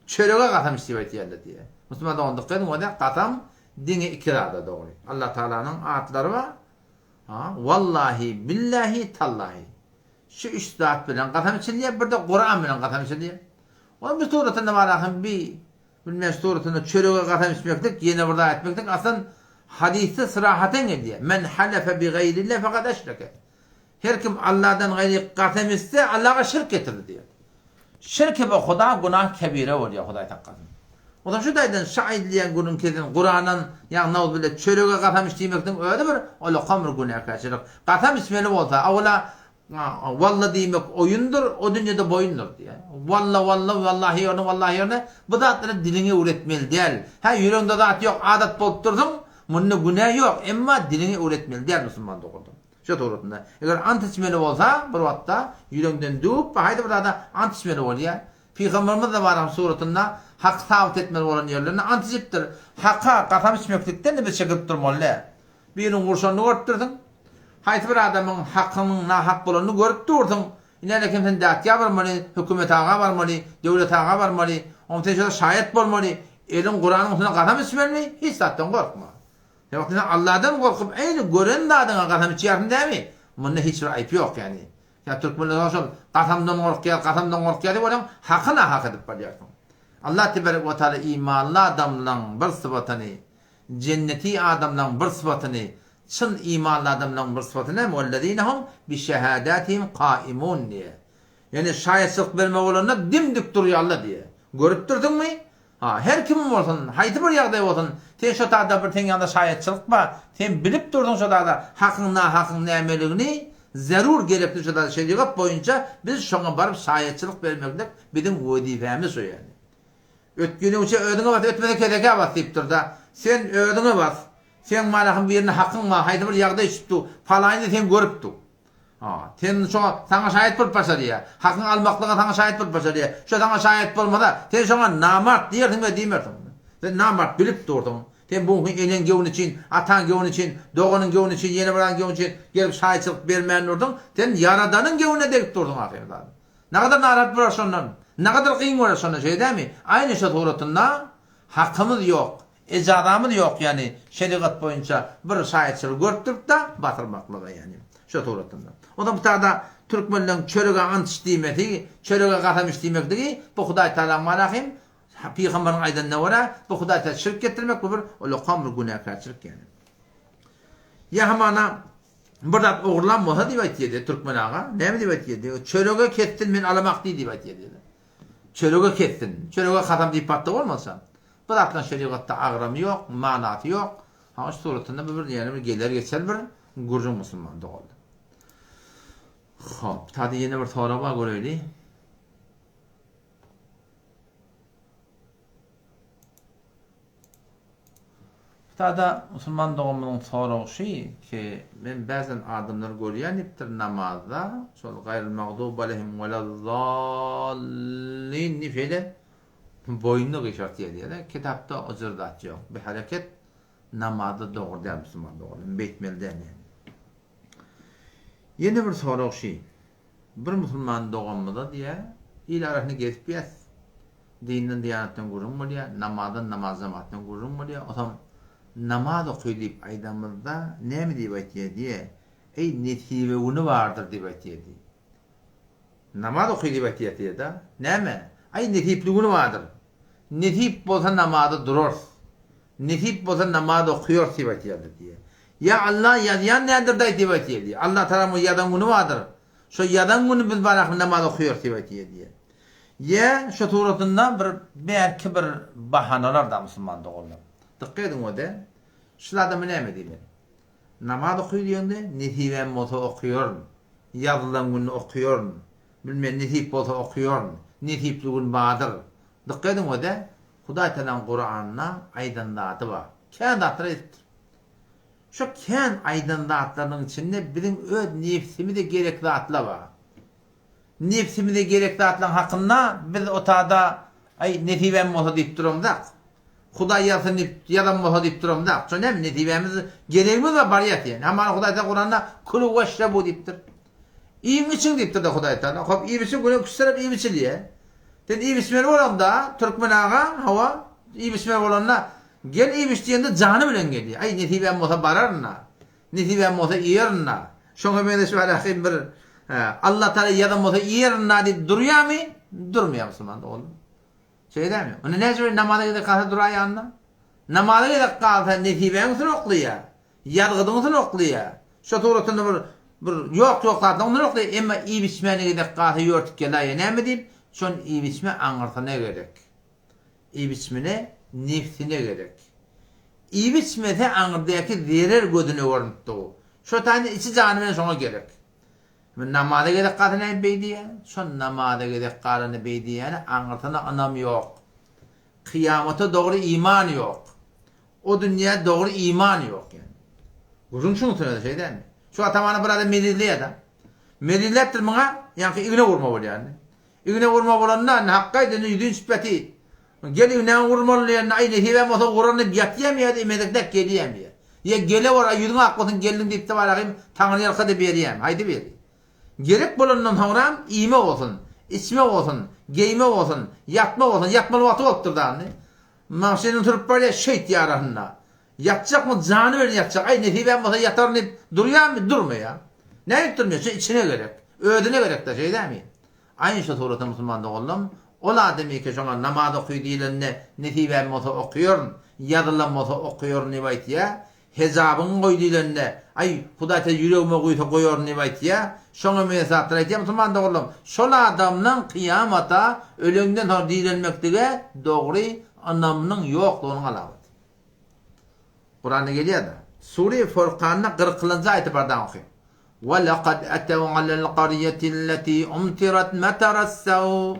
Çörege gasam iç diýip aýtýarlar diýýär. Musulman dogan dykgat ediň ozä gasam diňe iki zada dogry. Allah Tagalanyň atlary bar. Ha, wallahi, billahi, tallahi. Şu üç zat bilen kasam içilýär, bir de Kuran bilen kasam içilýär. Onuň bir suratynda bar ahym bi bilmän suratynda çörege kasam içmeklik, ýene bir zat etmeklik aslan hadysda syrahaten gelýär. Men halefe bi gaýrillah fekad eşreke. Her kim Allahdan gaýry kasam içse, Allaha şirk getirdi diýýär. Şirki we Huda günah kebire bolýar, Hudaý saklasyn. Onsoň şu taýdan şu aýdylýan gürrüň kesin Kurandan, ýagny nauzubilla çörege kasam iç diýmekligiň özi bir ulakam bir günäkärçilik. Kasam içmeli bolsa, awala walla diýmek oýundyr, o dünýede boýundyr diýýär. Walla, walla, wallahi ýerine, wallahi ýerine bu zatlary diliňe öwretmeli däl. Hä, ýüregiňde zat ýok, adat bolup dursuň, munda günä ýok, emma diliňe öwretmeli däl musulman doganlar. Şo suratynda. Eger ant içmeli bolsa, bir wagtda ýüregiňden düwüp, haýsy bir zada ant içmeli bolýar. Pygamberimiz-de baram suratynda haky sabyt etmeli bolan ýerlerinde ant içipdir. Haka kasam içmeklikden-de biz çekinip durmaly däl. Biriniň urşanyny görüpdirsiň. Haýsy bir adamyň hakynyň nahak bolanyny görüp dursuň. Ine kim sen dätgä barmaly, hökümet aga barmaly, döwlet aga barmaly, oňa sen şoda şaýat bolmaly, eliň Kuranyň üstüne kasam içmelimi? Hiç zatdan gorkma. Sen wagtynda Alladan gorkup eýni gören zadyňa kasam içýärsiň dämi? Munda hiç bir aýp ýok ýagny. Ýa türkmenler şol kasamdan gorkýar, kasamdan gorkýar diýip olaň haky nahak edip barýarsyň. Allah tebarek we taala imanly adamlaň bir sypatyny, jenneti adamlaň bir sypatyny, çyn imanly adamlaň bir sypaty näme? Wellezine hum bi şehadatihim kaimun diýýär. Ýagny şaýatçylyk berme bolanda dim-dik durýarlar diýýär. Görüp dursuňmy? Ha, her kim bolsun, haýsy bir ýagdaý bolsun, sen şo tada bir seň ýanyňda şaýatçylyk bar, sen bilip dursuň şo tada hakyň nahakyň nämeligini, zerur gerekli şo tada şerigat boýunça biz şoňa baryp şaýatçylyk bermeklik biziň wezipemiz şo ýagny. Ötgeniňçe özüňe bas, ötmese kesekä bas diýipdir-da. Sen özüňe bas. Seň manahyň birine hakyň bar, haýsy bir ýagdaý düşüpdi, palaýyny sen görüpdiň. Ha, sen şoňa, saňa şaýat bolup başarýar. Hakyňy almaklyga saňa şaýat bolup başarýar. Şo saňa şaýat bolmasa, sen şoňa namart diýersiň we diýmersiň. Sen namart bilip dursuň. Sen bu gün eneň göwni üçin, ataň göwni üçin, doganyň göwni üçin, ýene bir adamyň göwni üçin gelip şaýatçylyk bermän dursuň. Sen Ýaradanyň göwnüne degip dursuň ahyry zat. Nagadar narahat bolar şondan. Nagadar kyn görer şondan, şeýle dälmi? Aýny şo suratynda hakymyz ýok. Ejazamyz ýok ýagny şerigat boýunça bir şaýatçylygy görüp durupda batyrmaklyga ýagny şo suratynda. Onsoň bu tada türkmenleň çörege ant iç diýmesi, çörege gasam iç diýmekligi bu Hudaý Tagalaň malahym pygamberiň aýdanyna görä bu Hudaý Tagala şirk getirmek bu bir ulakam bir günäkärçilik ýagny. Ýa hamana bir zat ogurlan bolsa diýip aýtýardy türkmen aga. Näme diýip aýtýardy? Çörege kessin men alamak diý diýip aýtýardy. Çörege kessin. Çörege kasam diýip batda bolmasa. Bu zatlaryň şerigatda agramy ýok, manasy ýok. Hawa şu suratynda bu bir ýene bir geler geçer bir gürrüň musulman doganlar. Hop, tadı ýene bir sorag bar göreýli. Tada musulman doganymyzyň soragy şu ki, men bäzen adamlary görýän diýipdir namazda, şol gaýril magdubi aleyhim welazzallin diýip şeýle Boýnuny gyşartýar diýýärler. Kitapda o jür zat ýok. Bu hereket namazda dogry däl musulman doganlar. Beýtmeli däl ýani. Ýene bir sorag şi. Bir musulman doganymyza diýýär, il arasynda gezip ýäs. Dinden diýanatdan gürrüň bolýar, namazdan namaz jemaatdan gürrüň bolýar. Otam namaz oky diýip aýdamyzda näme diýip aýtýar diýýär. Eý nesibe güni bardyr diýip aýtýar diýýär. Namaz oky diýip aýtýar-da. Näme? Aý, nesipli güni bardyr. Nesip bolsa namaza durarys. Nesip bolsa namaz okuyarys diýip aýtýarlar diýýär. Ýa Allah ýazýan däldir-daý diýip aýtýar diýýär. Allah Tagala muny ýazan güni bardyr. Şo ýazan güni biz barahmy namaz okuyarys diýip aýtýar diýýär. Ýa şo suratynda bir bärki bir bahanalar-da musulman doganlar. Dykgat ediň o-da. Şul adama näme diýmeli? Namaz oky diýende, nesibäm bolsa okuyaryn. Ýazylan günde okuyaryn. Bilmen nesip bolsa okuyaryn. Nesipli gün bardyr. Dykgat ediň özä, Hudaý Tagalaň Kuranda aýdan zady bar. Kän zatlar aýdypdyr. Şo kän aýdan zatlarynyň içinde biziň öz nebsimize gerek zatlar bar. Nebsimize gerek zatlaryň hakynda biz otada aý nesibäm bolsa diýip duramzak. Hudaý ýazsyn diýip, ýazan bolsa diýip duramzak. Şo näme nesibämiz, geregimiz bar barýas diýen. Hamana Hudaý Taala Kuranda kulu weşrebu diýipdir. Iýiň içiň diýipdir-de Hudaý Taala. Hop iýip içiň güne küsserep iýip içilýä. Sen iýip içmeli bolanda türkmen aga, hawa, iýip içmeli bolanda gel iýip iç diýende jany bilen gelýär. Aý nesibäm bolsa bararyn-a. Nesibäm bolsa iýerin-a. Şoňa meňzeş bir bir Allah Taala ýazan bolsa iýerin-a diýip durýarmy? Durmaýar musulman doganlar. Şeýdämi? Onda näçe bir namaza gezek galsa duraýanda? Namaza gezek galsa nesibäň üstüne oklaýar. Ýazgydyň üstüne oklaýar. Şo suratynda bir bir ýok ýok zatlaryň üstüne oklaýar. Emma iýip içmäne gezek galsa ýörtük gelaýýar. Näme diýip? Şon iýip içme aňyrsyna gerek. Iýip içmene nebsine gerek. Iýip içmese aňyrdaky zerer gözüne görnüp dur. Şo taýda içi jany bilen şoňa gerek. Men namaza gezek galsa näme beý diýýär? Şo namaza gezek galany beý diýýäne aňyrsyna ynam ýok. Kyýamata dogry iman ýok. O dünýä dogry iman ýok ýani. Gürrüň şuň üstünede şeý dälmi? Şu atamana bir adam mezizleýär-de. Mezizläpdir muňa, ýaňky igne urma bolýar indi. Igne urma bolanda, indi Hakga aýdanda ýüzin çypbeti. Gel ignäňi urmaly diýende, aý nesibäm bolsa uraryn diýip ýatýam ýa-da emedekläp gelýäm diýýär. Ýa gele bor, aý ýüzüň ak bolsun geldiň diýip-de baragym Taňryýalka-da berýäm. Haýsy biri? Gerek bolandan soňram iýme bolsun, içme bolsun, geýme bolsun, ýatma bolsun, ýatmaly wagty bolupdyr-da indi. Maşynyny sürüp barýar şeýtýär arasynda. Ýatjakmy, jany bilen ýatjak. Aý, nesibäm bolsa ýataryn diýip durýarmy? Durmaýar. Nädip durmaýar? Şu içine gerek. Özüne gerek-dä, şeýdämi? Aýn şu suratda musulman doganlarym, ol adamyka şoňa namaz oky diýlende nesibäm bolsa okaýaryn, ýazylan bolsa okaýaryn diýip aýtýar. Hejabyňy goý diýlende, aý, Hudaý te ýüregime guýsa goýaryn diýip aýtýar. Şoňa meňzeş zatlar aýtýar musulman doganlarym. Şol adamlaň kyýamata, öleňden soň direlmeklige dogry ynamynyň ýoklugynyň alamaty. Kuranda gelýär-de. Sure Furkanda kyrkylynjy aýaty bardan oky. Wa laqad ataw alal qarýati allati umtirat mataras-saw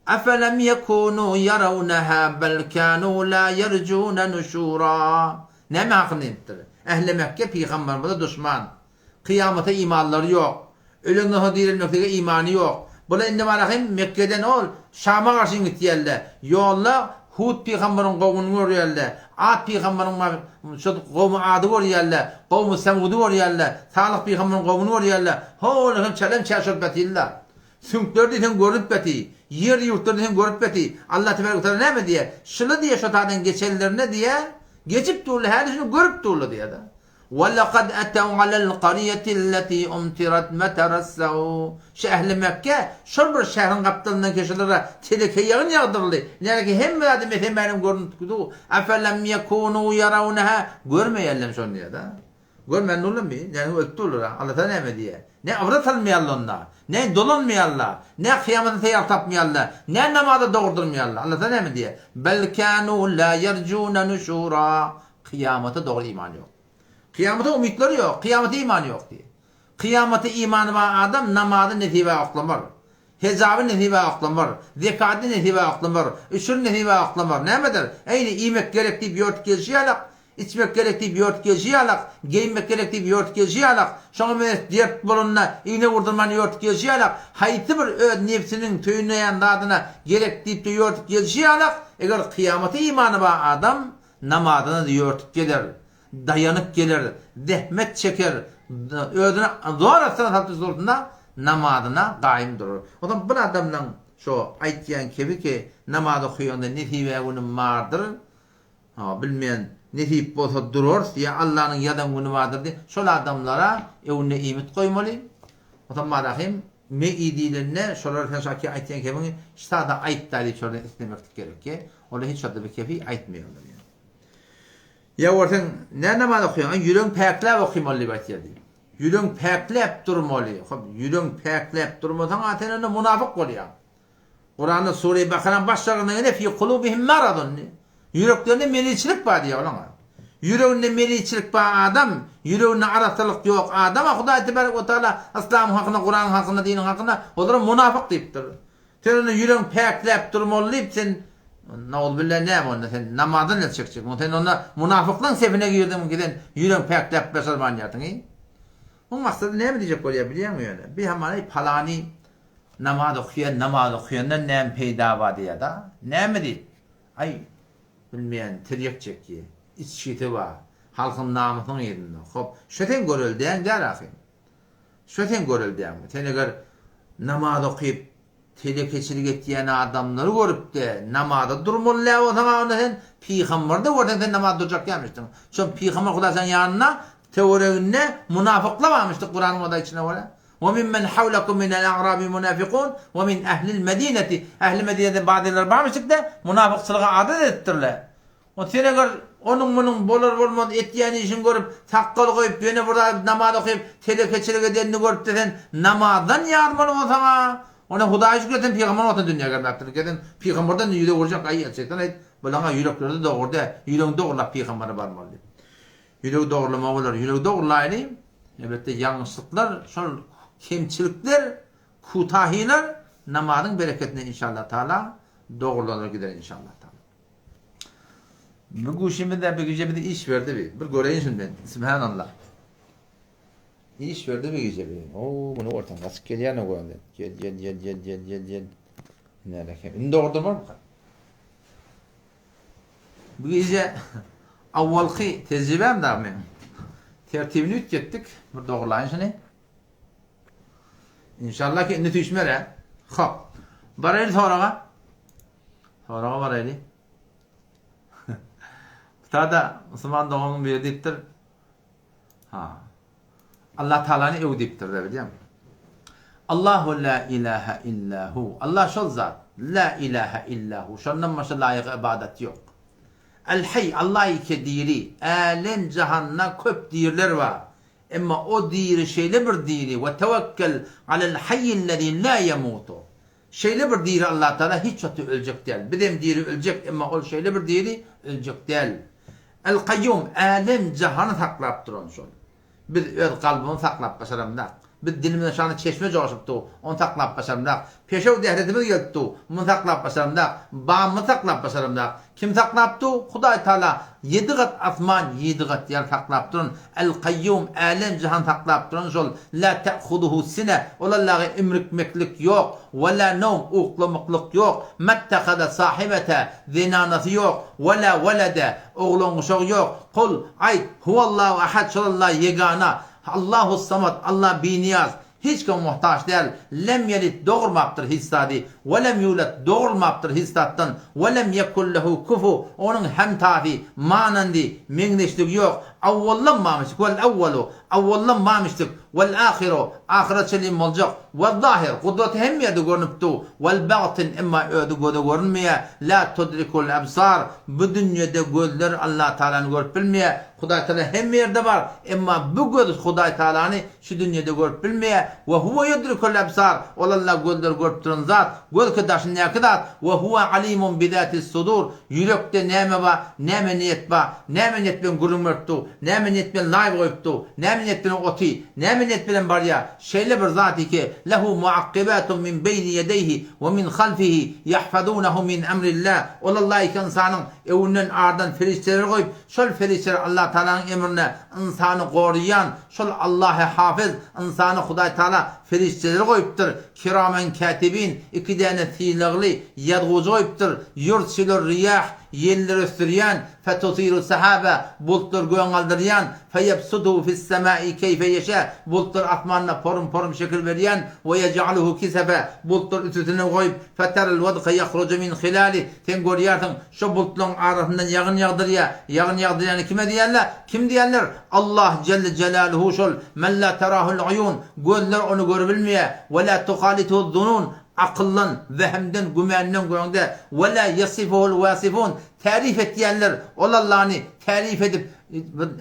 afalam yakunu yarawnaha bal kanu la yarjuna nushura. Näme hakynda inipdir? Ähli Mekge pygamberimize duşman. Kyýamata imanlary ýok. Öleňden soň direlmeklige imany ýok. Bular indi barahym Mekgeden ol Şama garşy gitýärler. Ýolda Hud pygambaryň gowmuny görýärler. Ad pygambaryň şo gowmy Ady görýärler. Gowmy Semudy görýärler. Salyh pygambaryň gowmuny görýärler. Ho-ol hem çälem çäş bolup ýatyrlar. Süňkleri diýseň görnüp ýaty. Ýer-ýurtlary diýseň görüp ýaty. Allah tebarek we taala näme diýýär? Şuly diýýär şo taýdan geçenlerinde diýýär, geçip durlar, häli şuny görüp durlar diýýär-de. Wa-laqad ataw alal qarýati-lleti umtirat mataras-saw. Şu ähli Mekge şol bir şäheriň gapdalyndan keşelere teleke ýagyn ýagdyryldy. Nädeki hemme zady mese-mälim görnüp dur. Afelem ýekunu ýarawnaha görmeýärlermi şony diýýär-de. Görmän durlarmy? Näme ölüp durlar-a. Allatagala näme diýýär? Ne ybrat almaýarlar onda? Ne dolanmaýarlar? Ne kyýamata taýýar tapmaýarlar? Ne namaza dogry durmaýarlar? Allatagala näme diýýär? Bel kanu la ýerjuna nuşura. Kyýamata dogry imany ýok. Kyýamata umytlary ýok, kyýamata imany ýok diýýär. Kyýamata imany bar adam namazy nesibä oklamar. Hejaby nesibä oklamar. Zekady nesibä oklamar. Üşür nesibä oklamar. Nämedir? Eýni iýmek gerek diýip ýörtüp gelşi ýalak, içmek gerek diýip ýörtüp gelşi ýalak, geýinmek gerek diýip ýörtüp gelşi ýalak, şoňa meňzeş dert bolanda igne urdurman ýörtüp gelşi ýalak, haýsy bir öz nebsiniň söýünýän zadyna gerek diýip-de ýörtüp gelşi ýalak, eger kyýamata imany bar adam Namazyna-da ýörtüp geler, daýanyp geler, zähmet çeker, özüni zor astyna salyp dursa-da namazyna gaýym durar. Onsoň bir adamlaň şo aýtýan kebi ki, namaz okaýanda nesibä günüm bardyr, ha, bilmeýän, nesip bolsa durarys ýa Allanyň ýazan güni bardyr diýip, şol adamlara öňünde iýmit goýmaly. Onsoň Marahym, Me iý diýlende, şolar sen şo ki aýtýan kebiňi sada aýt-da diýip şolardan islemeklik gerek ki, olar hiç wagtda bir kebi aýtmaýarlar ýa. Ýa görseň, nä namaz okaýaň, aý ýüregiň päkläp okymaly diýip aýtýar diýip. Ýüregiň päkläp durmaly. Hop, ýüregiň päkläp durmasaň-a sen onda munafyk bolýaň. Kuranda Sure-i Bakaranyň baş şargynda ýene fi kulubihim maradun diýip. Ýüreklerinde meliçilik bar diýýär olaň. Ýüreginde meliçilik bar adam, ýüreginde arassalyk ýok adama Hudaý tebarek we taala yslamyň hakynda, Kuranyň hakynda, diniň hakynda olara munafyk diýipdir. Sen onda ýüregiň päkläp durmaly diýip sen nauzubilla näme onda sen namazdan el çekjekmiň? Sen onda munafyklaň sefine girdiňmi ki sen ýüregiň päkläp başarmanýarsyň? Muň maksady näme diýjek bolýar bilýäňmi ýöne? Bir hamana palany namaz okaýan, namaz okaýandan näme peýda bar diýýär-da. Näme diýip? Aý, bilmeýän, tirýek çekýä. Içgisi bar. Halkyň namysynyň yzynda. Hop, şo seň göreldäň däl ahym. Şo seň göreldäňmi? Sen eger namaz okyp, telekeçilik etýän adamlary görüp-de, namaza durmaly däl bolsaň-a onda sen pygamberdi görseň sen namaza durjak dälmişdiň. Şo pygamber Hudaý seň ýanynda, töwereginde munafyklar barmyşdy Kuranyň o-da içine görä. Ve mimmen havlekum minel a'rabi munafikun ve min ehlil medineti. Ehli Medineden bazylary barmyşdyk-da, munafykçylyga adat edipdirler. O sen eger onuň-munuň bolar-bolmaz etýän işini görüp, sakgal goýup, ýene bir zat namaz okyp, telekeçilik edenini görüp-de sen namazdan ýazmaly bolsaň-a, onda Hudaýa şükür sen pygamber wagtynda dünýä gelmäpdir. Sen pygamberden ýüz öwürjek, aý, erçekden aýt, bulaň-a ýürekleri-de dogry däl, ýüregiňi dogrulap pygambere barmaly diýip. Ýüregi dogrulama bolar. Ýüregi dogrulaýly, elbetde ýalňyşlyklar, şol kemçilikler, kutahylar namazyň bereketine inşallah taala dogrulanar gider inşallah taala. Bu guşumyz da bir gije bize iş berdi bir. Bir göreýin şunu men. Subhanallah. Iş berdi bir gije bir. Oo, muny görseň gaçyp gelýän o gönden. Gel, gel, gel, gel, gel, gel, gel. Näle Indi dogurdyrmarmyka? Bu gije awwalky tejribäm dagy meň. Tertibini üýtgetdik. Bir dogurlaýyn şuny. Inşallah ki indi süýşmer hä. Hop. Baraýly soraga. Soraga baraýly. Tada musulman doganyň biri diýipdir. Ha. Allah Taalany öw diýipdir-de bilýäňmi? Allahu la ilaha illa hu. Allah şol zat. La ilaha illa hu. Şondan başga laýyk ybadat ýok. El Hayy, Allah ýeke diri. Älem jahanda köp diriler bar. Emma o diri şeýle bir diri, we tewekkel alel hayyillezî la yemutu. Şeýle bir diri Allah Taala hiç wagtda öljek däl. Bizem diri öljek, emma ol şeýle bir diri öljek däl. El Kaýýum, älem jahany saklap duran şol. Biz öz kalbymyzy saklap başaramzak. Biz dilimizden şany çeşme joşup dur, ony saklap başaramzak. Peşew dehretimiz gelip dur, muny saklap başaramzak. Bamyzy saklap başaramzak. Kim saklap dur? Hudaý Taala ýedi gat asman, ýedi gat ýer saklap duran, El-Kaýýum, älem-jahan saklap duran şol, La te'huzuhu sine, ol Allaha imrikmeklik ýok, we la nowm, uklamaklyk ýok, Mettehaza sahibete, zenanasy ýok, we la welede, oglan-uşagy ýok, Kul, aýt, Huwallahu ahad, şol Allah ýegana, Allahus-samad, Allah biniýaz, Hiç kime muhtaç däl, lem ýelid dogurmapdyr hiç zady, we lem ýulad dogrulmapdyr hiç zatdan, we lem ýekun lehu kufu onuň hemtasy, manandy, meňzeşligi ýok, awwaldan barmyşdyk, wel awwalu, awwaldan barmyşdyk, wel ahyru, ahyra çenli boljak, we zahir, gudraty hemme ýerde görnüp dur, wel bagtyn, emma özi göze görünmeýär, la tudrikul ebsar, bu dünýede gözler Allatagalany görüp bilmeýär, Hudaýtagala hemme ýerde bar, emma bu göz Hudaýtagalany Şu dünýede görüp bilmeýär, we huwe ýudrikul ebsar, ol Allah gözleri görüp duran zat, gözki daşyndaky zat, we huwe alimun bizatis sudur, ýürekde näme bar, näme niýet bar, näme niýet bilen gürrüň berip dur, näme niýet bilen laýw goýup dur, näme niýet bilen oty, näme niýet bilen barýar, şeýle bir zat ki, lehu muakkibatun min beýni ýedeýhi we min halfihi ýahfazunehu min emrillah, ol Allah iki ynsanyň öňünden ardan perişdeleri goýup, şol perişdeler Allah Tagalanyň emrine ynsany goraýan, Şol Allahy Hafyz, ynsany Hudaý Taala perişdeleri goýupdyr, Kiramen Kätibin, iki däne sylagly ýazgujy goýupdyr, Ýursilur riýah, ýelleri ösdürýän, Fetusiru sahaba, bultlary göge galdyrýan, Feýebsutuhu fis-semai keýfe ýeşä, bultlary asmanda porum-porum şekil berýän, We ýej'aluhu kisefe, bultlary üstüsine goýup, Feteral wedka ýahruju min hilalih, sen görýärsiň, şo bultlaryň arasyndan ýagyn ýagdyrýar, ýagyn ýagdyrýany kime diýerler? Kim diýerler? Allah jelle jelaluhu şol, men la terahul uýun, gözler ony görübilmeýär, we la tuhalituhu zunun, akyldan, wehimden, gümenden göňde, we la ýesifuhul wasifun, täryf etýänler ol Allany täryf edip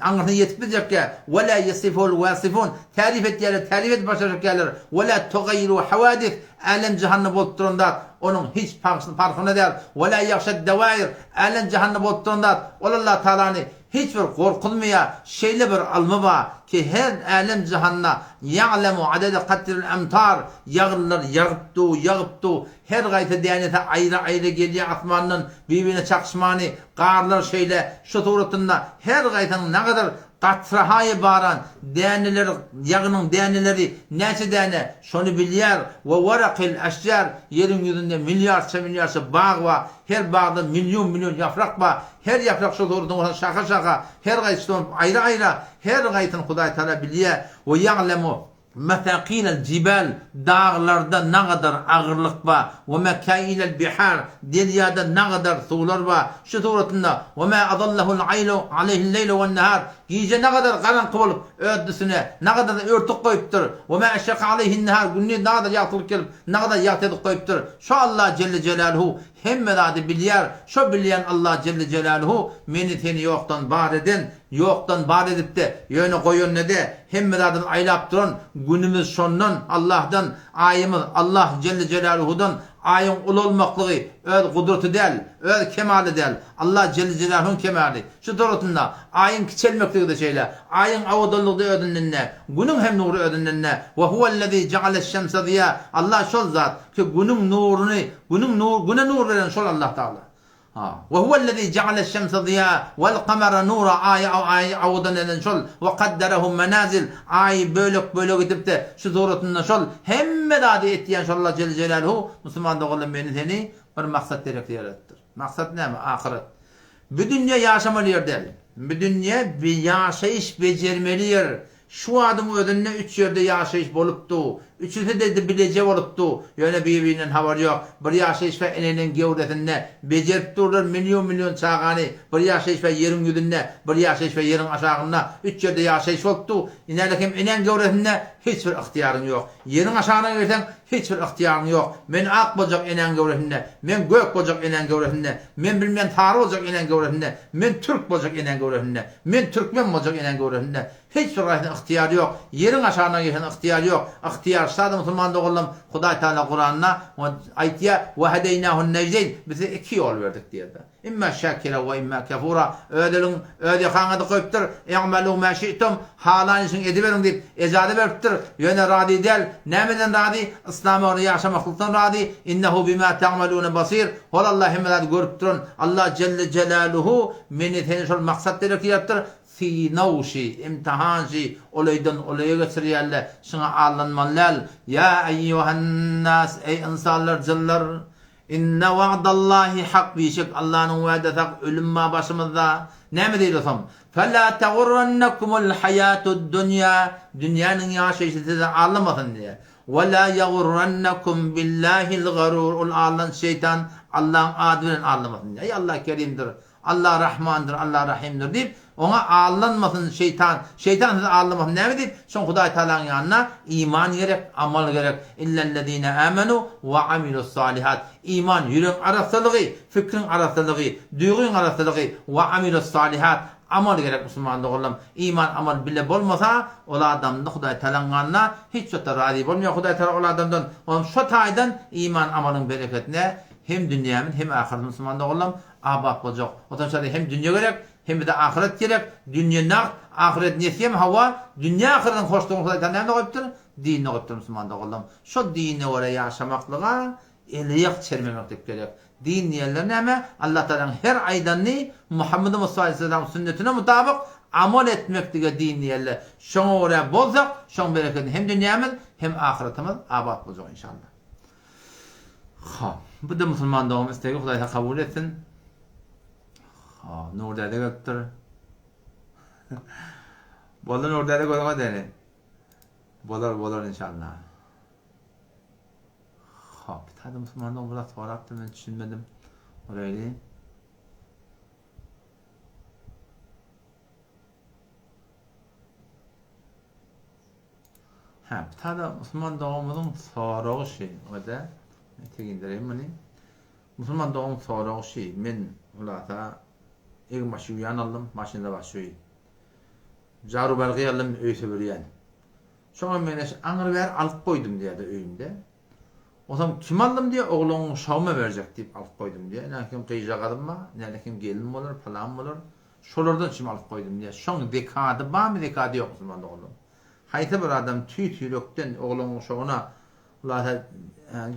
aňyrsyna ýetip biljekkä, we la ýesifuhul wasifun, täryf etýänler täryf edip başarjakýarlar, we la tugaýýiru hawadis, älem-jahanda bolup duran zat onuň hiç parhyna däl, we la ýagşad dewair, älem-jahanda bolup duran zat ol Allah Tagalany Hiç bir gorkuzmaýar, şeýle bir ylmy bar ki, her älem-jahanda ýa'lemu adede katril emtar, ýagynlar ýagyp dur, ýagyp dur, her gaýsy dänesi aýry-aýry gelýär asmandan, bir-birine çakyşmany, garlar şeýle, şu suratynda her gaýsynyň nagadar katrahaýy baran däneleri, ýagynyň däneleri näçe däne, şony bilýär, we warakil eşjar, ýeriň ýüzünde milliardça-milliardça bag bar, her bagda million-million ýaprak bar, Her ýaprak şol suratyň bolsa şaha-şaha, her gaýsy bolup aýry-aýra, her gaýsyny Hudaý Tagala bilýär. We ýa'lemu mesakilel jibal, daglarda nagadar agyrlyk bar. We mekailel bihar, derýada nagadar suwlar bar. Şu suratynda, We ma azallahul aýlu aleýhil leýlu wen nahar, gije nagadar garaňky bolup, öz üstüne nagadar örtük goýupdyr. We ma eşraka aleýhin nahar, gündiz nagadar ýagtylyk gelip, nagadar ýagty edip goýupdyr. Şo Allah jelle jelaluhu Hemme zady bilýär, şo bilýän Allah jelle jelaluhu meni seni ýokdan bar eden, ýokdan bar edipde, ýöne goýan-nede, hemme zadyny aýlap duran, günümiz şondan, Allahdan, aýymyz Allah jelle jelaluhudan, aýyň ulalmaklygy öz gudraty däl, öz kemaly däl, Allah jelle jelaluhuň kemaly. Şu suratynda aýyň kiçelmekligi-de şeýle, aýyň owadanlygy-da özünden-de, günüň hem nury özünden-de, Ve huvellezî ja'aleş-şemse ziýâ, Allah şol zat, Ki günüň nuruny, günüň nur, güne nur beren şol Allah Tagala. Ha. Ve huvellezî jealeş-şemse ziýâ vel-kamera nûra Aýy aýy awudan eden şol. Ve kadderehu menazil Aýy bölek-bölek edip-de şu suratynda şol. Hemme zady etýän şol Allah jelle jelaluhu musulman doganlar meni seni bir maksat derekli ýaradypdyr. Maksat näme? Ahyret. Bu dünýe ýaşamaly ýer däl. Bu dünýe ýaşaýyş bejermeli ýer. Şu wadyň özünde üç ýerde ýaşaýyş bolupdy. Üçüsi-de bileje bolupdy. Ýöne bir-birinden habary ýok. Bir ýaşaýyş bar eneniň gewresinde. Bejerip durlar million-million çagany. Bir ýaşaýyş bar ýeriň ýüzünde. Bir ýaşaýyş bar ýeriň aşagynda. Üç ýerde ýaşaýyş bolupdy. Inälik hem enäň gewresinde hiç bir ygtyýaryň ýok. Ýeriň aşagyna girseň hiç bir ygtyýaryň ýok. Men ak boljak enäň gewresinde. Men gök boljak enäň gewresinde. Men bilmän sary boljak enäň gewresinde. Men türk boljak enäň gewresinde. Men türkmen boljak enäň gewresinde. Hiç bir gaýsyna ygtyýar ýok. Ýeriň aşagyna girseň ygtyýar ýok. Ygtyýar şada musulman doganlarym Hudaý Tagala Kuranda aýtýar, Ve hedeýnahun nejdeýn, biz size iki ýol berdik diýýär. Imma şakira we imma kefura. Öz eliň, öz ýakaňa-da goýupdyr. I'malu ma şi'tum, halan işiňi ediberiň diýip, ejaza beripdir. Ýöne razy däl. Nämeden razy? Yslama görä ýaşamaklykdan razy. Innehu bima ta'malune basir. Hol Allah hemme zady görüp duran Allah jelle jelaluhu meni seni şol maksat derek ýaradypdyr. Synag şi, imtihan şi, ol öýden ol öýe geçirýärler, şuňa aldanmaly däl. Ýa eýýuhannas, eý ynsanlar, jynlar! Inne wa'dallahi hak, bişek Allanyň wädesi hak, ölüm bar başymyzda. Näme diýdi soň? Fela tegurrennekumul haýatud dunýa, dünýäniň ýaşaýşy sizi aldamasyn diýýär. We la ýagurrennekum billahil garur, ol aldanç şeýtan Allaň ady bilen aldamasyn diýýär. Eý Allah kerimdir, Allah Rahmandyr, Allah Rahymdyr diýip, oňa aldanmasyn şeýtan, şeýtan sizi aldamasyn näme diýip, şoň Hudaý Tagalaň ýanynda iman gerek, amal gerek, illellezine amenu we amilussalihat, iman ýüregiň arassalygy, fikriň arassalygy, duýgyň arassalygy, we amilussalihat, amal gerek musulman doganlarym, iman amal bile bolmasa, ol adamda Hudaý Tagalaň ýanynda hiç wagtda razy bolmaýar Hudaý Tagala ol adamdan, onuň şo taýdan iman amalyň bereketine hem dünýämiz hem ahyretimiz musulman doganlarym, Abat boljak. Otançada hem dünýe gerek, hem bize ahyret gerek. Dünýe nagt, ahyret nesýem hawa, dünýe ahyretiň hoşlugyny Hudaý Tagala nämede goýupdyr? Dinde goýupdyr musulman doganlarym. Şo dine görä ýaşamaklyga eleýak çermemeklik gerek. Din diýenleri näme? Allah Tagalanyň her aýdanyny Muhammedi Mustafa aleyhisselamyň sünnetine mutabyk amal etmeklige din diýerler. Şoňa görä bolsak, şoň berekedine hem dünýämiz, hem ahyretimiz abat boljak inşallah. Hop. Bu-da musulman dogan islegi Hudaý kabul etsin. Hop, Nur däde gelipdir. Boldy Nur däde gözüňe däli. Bolar, bolar inşallah. Hop, bir tane musulman dogan biraz sorapdyr, men düşünmedim. Orayly. Hä, bu tada musulman doganymyzyň soragy şi, o-da, men tegindireýin muny. Musulman doganyň soragy şi, men hulasa egin-baş ýuwýan aldym, maşynda bar şuý. Jaru-bargy aldym, öý süpürýän. Şoňa men şu aňry-bäri alyp goýdum diýýär-de öýümde. Onsoň kim aldym diýýär, ogluň uşagyma berjek diýip alyp goýdum diýýär. Näme kim gyzjagazym bar, näme kim gelin bolar, pylan bolar. Şolardan çim alyp goýdum diýýär. Şoň zekady barmy, zekady ýok musulman doganlar? Haýsy bir adam tüýs ýürekden oglan guşagyna hulasa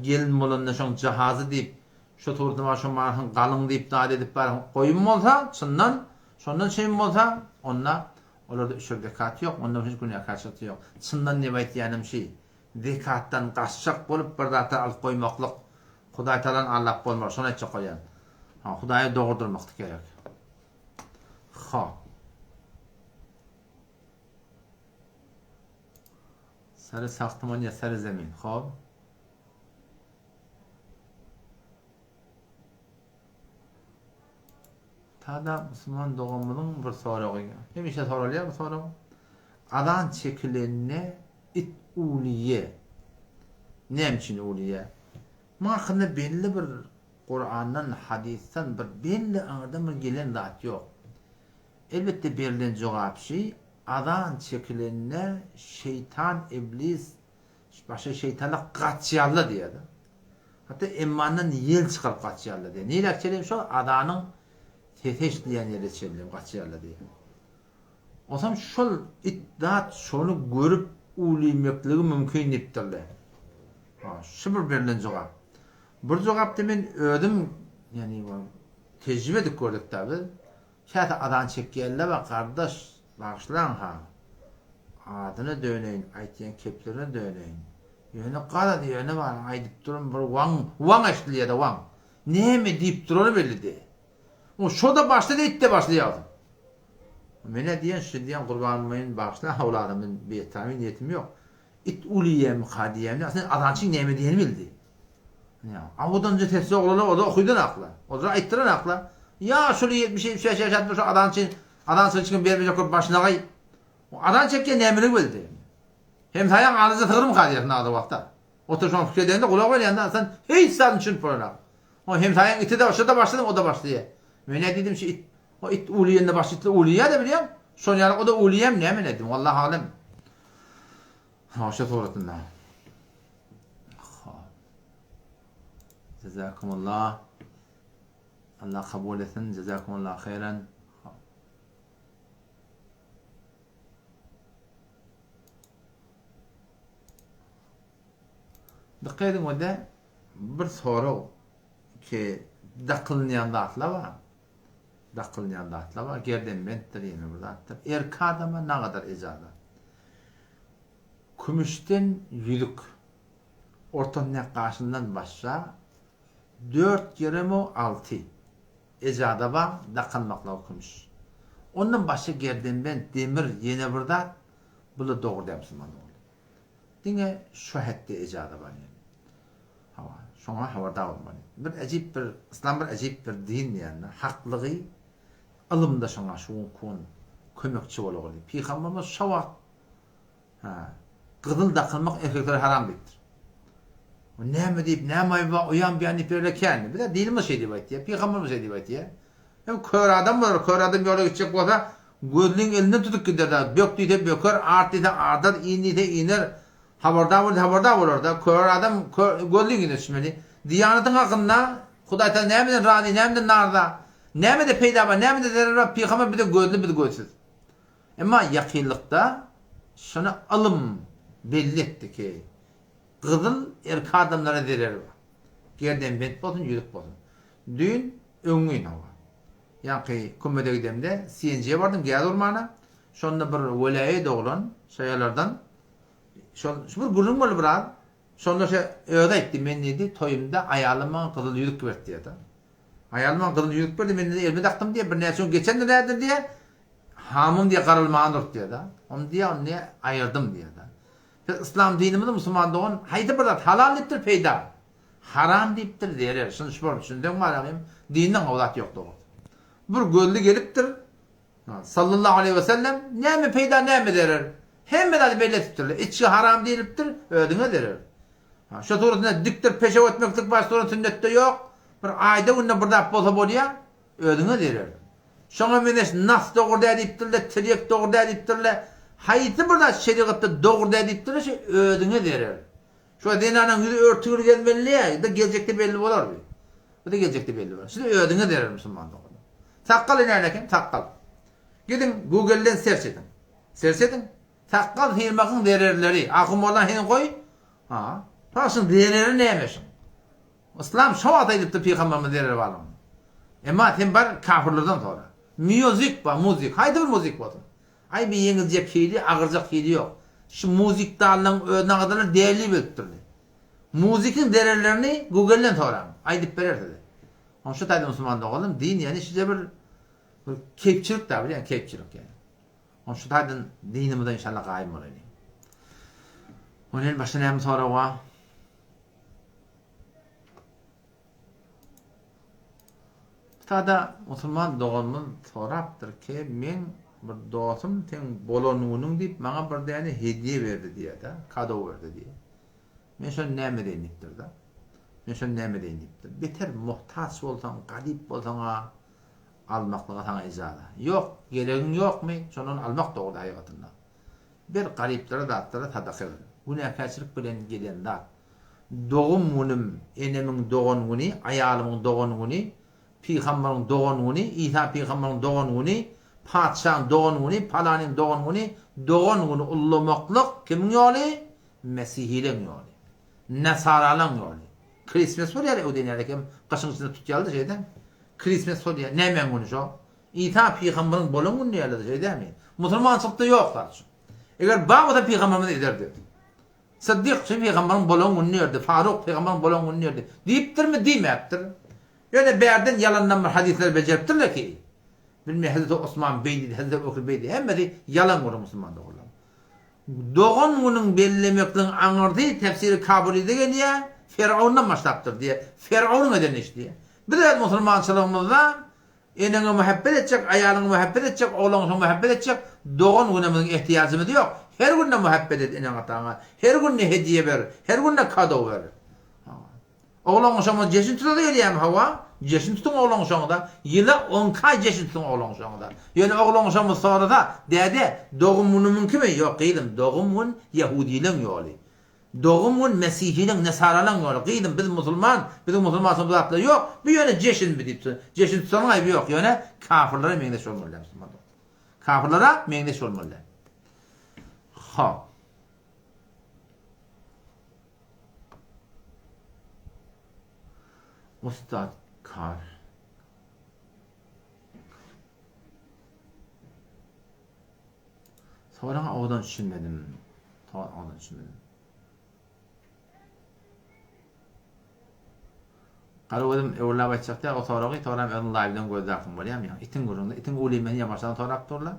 gelin bolanda şoň jahazy diýip şo suratyna bar şo manysyny galyň diýip zat edip bar goýum bolsa çyndan şondan çyn bolsa onda olarda üşür zekat ýok onda hiç günäkärçilik ýok. Çyndan diýip aýtýanym şi zekatdan gaçjak bolup bir zatlar alyp goýmaklyk Hudaý tagalany aldap bolmaz şony aýtjak bolýan. Ha Hudaýa dogry durmaklyk gerek. Hop. Sary sahtman ýa sary zemin. Hop. Tada musulman doganymyzyň bir soragy. Hemişe soralýar bu sorag. Azan çekilende it ulyýe. Näme üçin ulyýe? Muň hakynda belli bir Kurandan, hadysdan bir belli aňyrdan bir gelen zat ýok. Elbetde berlen jogap şi, azan çekilende şeýtan, iblis, başga şeýtanlar gaçýarlar diýýär-de. Hatda emmandan ýel çykaryp gaçýarlar diýýär. Niräk çenli şol azanyň sesi eşidilýän ýere çenli gaçýarlar diýýär. Onsoň şol it zat şony görüp uwlümekligi mümkin diýipdirler. Ha, şu bir berlen jogap. Bir jogapda men özüm, ýagny. Tejribe edip gördük-dä biz. Käte azan çekýänler bar, gardaş, bagyşlaň-ha. Adyna döneýin, aýtýan keplerine döneýin. Ýöne garaz ýöne bar, aýdyp duran bir waň, waň eşidilýär-de, waň. Näme diýip durany belli däl. O şo-da başlady, it-de başlaýardy. Men-ä diýen, şu diýen Gurbanmyň bagyşlaň-ha ol adamdan betami niýetim ýok. It ulyýamyka diýýän, sen azançyň näme diýenini bildi. Ýa, awudanja sesli oglanlar olar okydan akla. Olara aýtdyran akla. Ýaşuly 70-75 ýaşap dur şu azançy, azançyny çykyp bermejek bolup başynagaý. O azan çekýän nämeligi bildi. Hemsaýaň alyjy sygyrmyka diýersin azy wagtda. Otur şoňa pikir edende gulak berýän sen hiç zadyny düşünip bolanok. O hemsaýaň iti-de şo-da başlady, o-da başlaýar. Men näme diýdim şu it O it ulyýende baş itli ulyýa-da bilýäň. Şon ýaly o-da ulyýam näme nädim, wallahu alem. Ha, şo suratynda. Ha. Jazakumullah. Allah kabul etsin. Jazakumullah haýran. Ha. Dikkat ediň onda bir sorag ki dakylynýan zatlar bar. Dakylýan zatlar bar, gerdenbentdir ýene bir zatdyr. Erki adama nagadar ejaza. Kümüşden ýüzük, ortasyndaky gaşyndan başga dört geremo alty ejaza bar dakylmaklyga kümüş. Ondan başga gerdenbent, demir, ýene bir zat, bular dogry däl musulman ogly. Diňe şu hetde ejaza bar ýene. Hawa, şoňa habardar bolmaly. Bir äjip bir, yslam bir äjip bir din diýende, haklygy ylymda şoňa şu gün kömekçi bolagly. Pygamberimiz şo wagt ha, gyzyl dakynmak erkeklere haram diýipdir. O näme diýip, näme aýby bar, oýan buýan diýip ýörler kän. Bizä dinimiz şeý diýip aýtýar, pygamberimiz şeý diýip aýtýar. Hem kör adam bolar, kör adam ýola gitjek bolsa, gözlüň elinden tutup gider-de, bök diýse böker, art diýse ardar, in diýse iner. Habardar bol, habardar bolar-da. Kör adam kör, gözli güne düşmeli. Diýanatyň hakynda Hudaý Tagala nämeden razy, nämeden narza, nämede peýda bar, nämede zerer bar, pygamber bize gözli, biz gözsüz. Emma ýakynlykda şuny ylym belli etdi ki, gyzyl erki adamlara zereri bar. Gerdenbent bolsun, ýüzük bolsun. Düýn, öňňin hawa. Ýaňky Kümmede gidemde CNG-ye bardym gäz urmana. Şonda bir welaýat oglan şaýalardan şol şu bir gürrüň boldy biraz. Şonda şo özi aýtdy, men diýdi, toýumda aýalym maňa gyzyl ýüzük berdi diýdi. Aýalym maňa gyzyl ýüzük berdi, men diýdi, elime dakdym diýdi, birnäçe gün geçendir nädir diýdi. Hamym diýdi, garalmaga durdy diýdi. Ony diýdi, ony diýdi, aýyrdym diýdi. Biz yslam dinimiz musulman dogan haýsy bir zat halal diýipdir peýda. Haram diýipdir zerer. Şuny şu bolup düşünseň baragym dinden gowy zat ýok dogrusy. Bir gözli gelipdir. Sallallahu aleýhi we sellem näme peýda näme zerer. Hemme zady belli etipdirler. Içgi haram diýilipdir, özüňe zerer. Ha, şu suratynda dikdir peşew etmeklik baş surat sünnetde ýok. Bir aýda günde bir zat bolsa bolýar, özüňe zerer. Şoňa meňzeş nas dogry däl diýipdirler, tirýek dogry däl diýipdirler. Haýsy bir zat şerigatda dogry däl diýipdirler, şu özüňe zerer. Şu zenanaň ýüzi örtügli gezmeli da geljekde belli bolar bi. Bu da geljekde belli bolar. Siz özüňe zerer musulman doganlar. Sakgal näme eken? Sakgal. Gidiň Google-den serç ediň. Serç ediň. Sakgal syrmagyň zererleri. Ahun molla heni goý. Ha. Şoň zereri näme şoň? Yslam şo wagt aýdypdyr pygamberimiz zereri barlygyny. Emma sen bar kafirlerden sora. Music bar, muzik. Haýsy bir muzik bolsun. Aý bir ýeňiljek hili, agyrjak hili ýok. Şu muzik dallaň özüne agadanlar däli bilipdirli. Muzikiň zererlerini Google-den soraň, aýdyp berer size. Oň şu taýda musulman doganlarym din ýani şije bir bir keýpçilik da bilýän keýpçilik ýani. Oň şu taýdan dinimize inşallah gaýym bolaýlyň. Onen başga näme sorag bar? Sada musulman doganymyz sorapdyr ki, meň bir dostum seň bolan günüň diýip maňa bir däne hediýe berdi diýýär-de, kado berdi diýýär. Men şony näme edeýin diýipdir-de. Men şony näme edeýin diýipdir. Beter muhtaç bolsaň, garyp bolsaň-a almaklyga saňa ijaza. Ýok, geregiň ýokmy, şondan almak dogry hakykatynda. Ber garyplara zatlara sadaka ber. Günäkärçilik bilen gelen zat. Dogum günüm, enemiň dogan güni, aýalymyň dogan güni, pygambaryň dogan güni, Isa pygambaryň dogan güni, patyşaň dogan güni, palanyň dogan güni, dogan güni ullamaklyk kimiň ýoly? Mesihileň ýoly. Nasaralaň ýoly. Christmas bolýar öwden ýaly hem gyşyň içinde tutýarlar şeýden. Christmas bolýar. Nämäň güni şo? Isa pygamberiň bolan güni diýýärler şeý dälmi? Musulmançylykda ýok zat şu. Eger bar bolsa pygamberimiz ederdi. Syddyk şu pygamberiň bolan gününi erdi, Faruk pygamberiň bolan gününi erdi diýipdirmi, diýmäpdir. Ýöne bärden ýalandan bir hadyslar bejeripdirler ki, bilmeýän Hezreti Osman beý diýdi, Hezreti Ebubekir beý diýdi. Hemmesi ýalan gürrüň musulman doganlar. Dogan günüň bellemekligiň aňyrsy Tefsiri Kabulyda gelýär, Ferowundan başlapdyr diýýär. Ferowunyň eden işi diýýär. Biz öz musulmançylygymyzda Eneňe muhabbet etjek, aýalyňa muhabbet etjek, oglanşa muhabbet etjek, dogan güne biziň ehtiýajymyz ýok. Her günde muhabbet et eneň-ataňa, her günde hediýe ber, her günde kado ber. Oglanşaňyz jeşin tutasy gelýärmi? Hawa, jeşin tutuň oglanşaňyza, ýyla onki aý jeşin tutuň oglanşaňyza. Ýöne oglanşamyz sorasa, Däde, dogum günümiňkimi? Ýok, gyzym, dogum gün ýehudileň ýoly. Dogum gün mesihiliň, nesaralaň ýoly. Gyzym, biz musulman, biziň musulmançylygymyzda bu zatlar ýok. Bu ýöne jeşin bi diýip, jeşin tutanyň aýby ýok, ýöne kafyrlara meňzeş bolmaly däl musulman dogan. Kafyrlara meňzeş bolmaly däl. Hop. Ussat kar. Soraňa owadan düşünmedim. Soraňa owadan düşünmedim. Gara gözüm öwürläp aýtjak däl o soragy, soram özüň live-den gözlärsiň bolýamy ýa? Itiň gürrüňinde, itiň uly ýa başdan sorap durlar.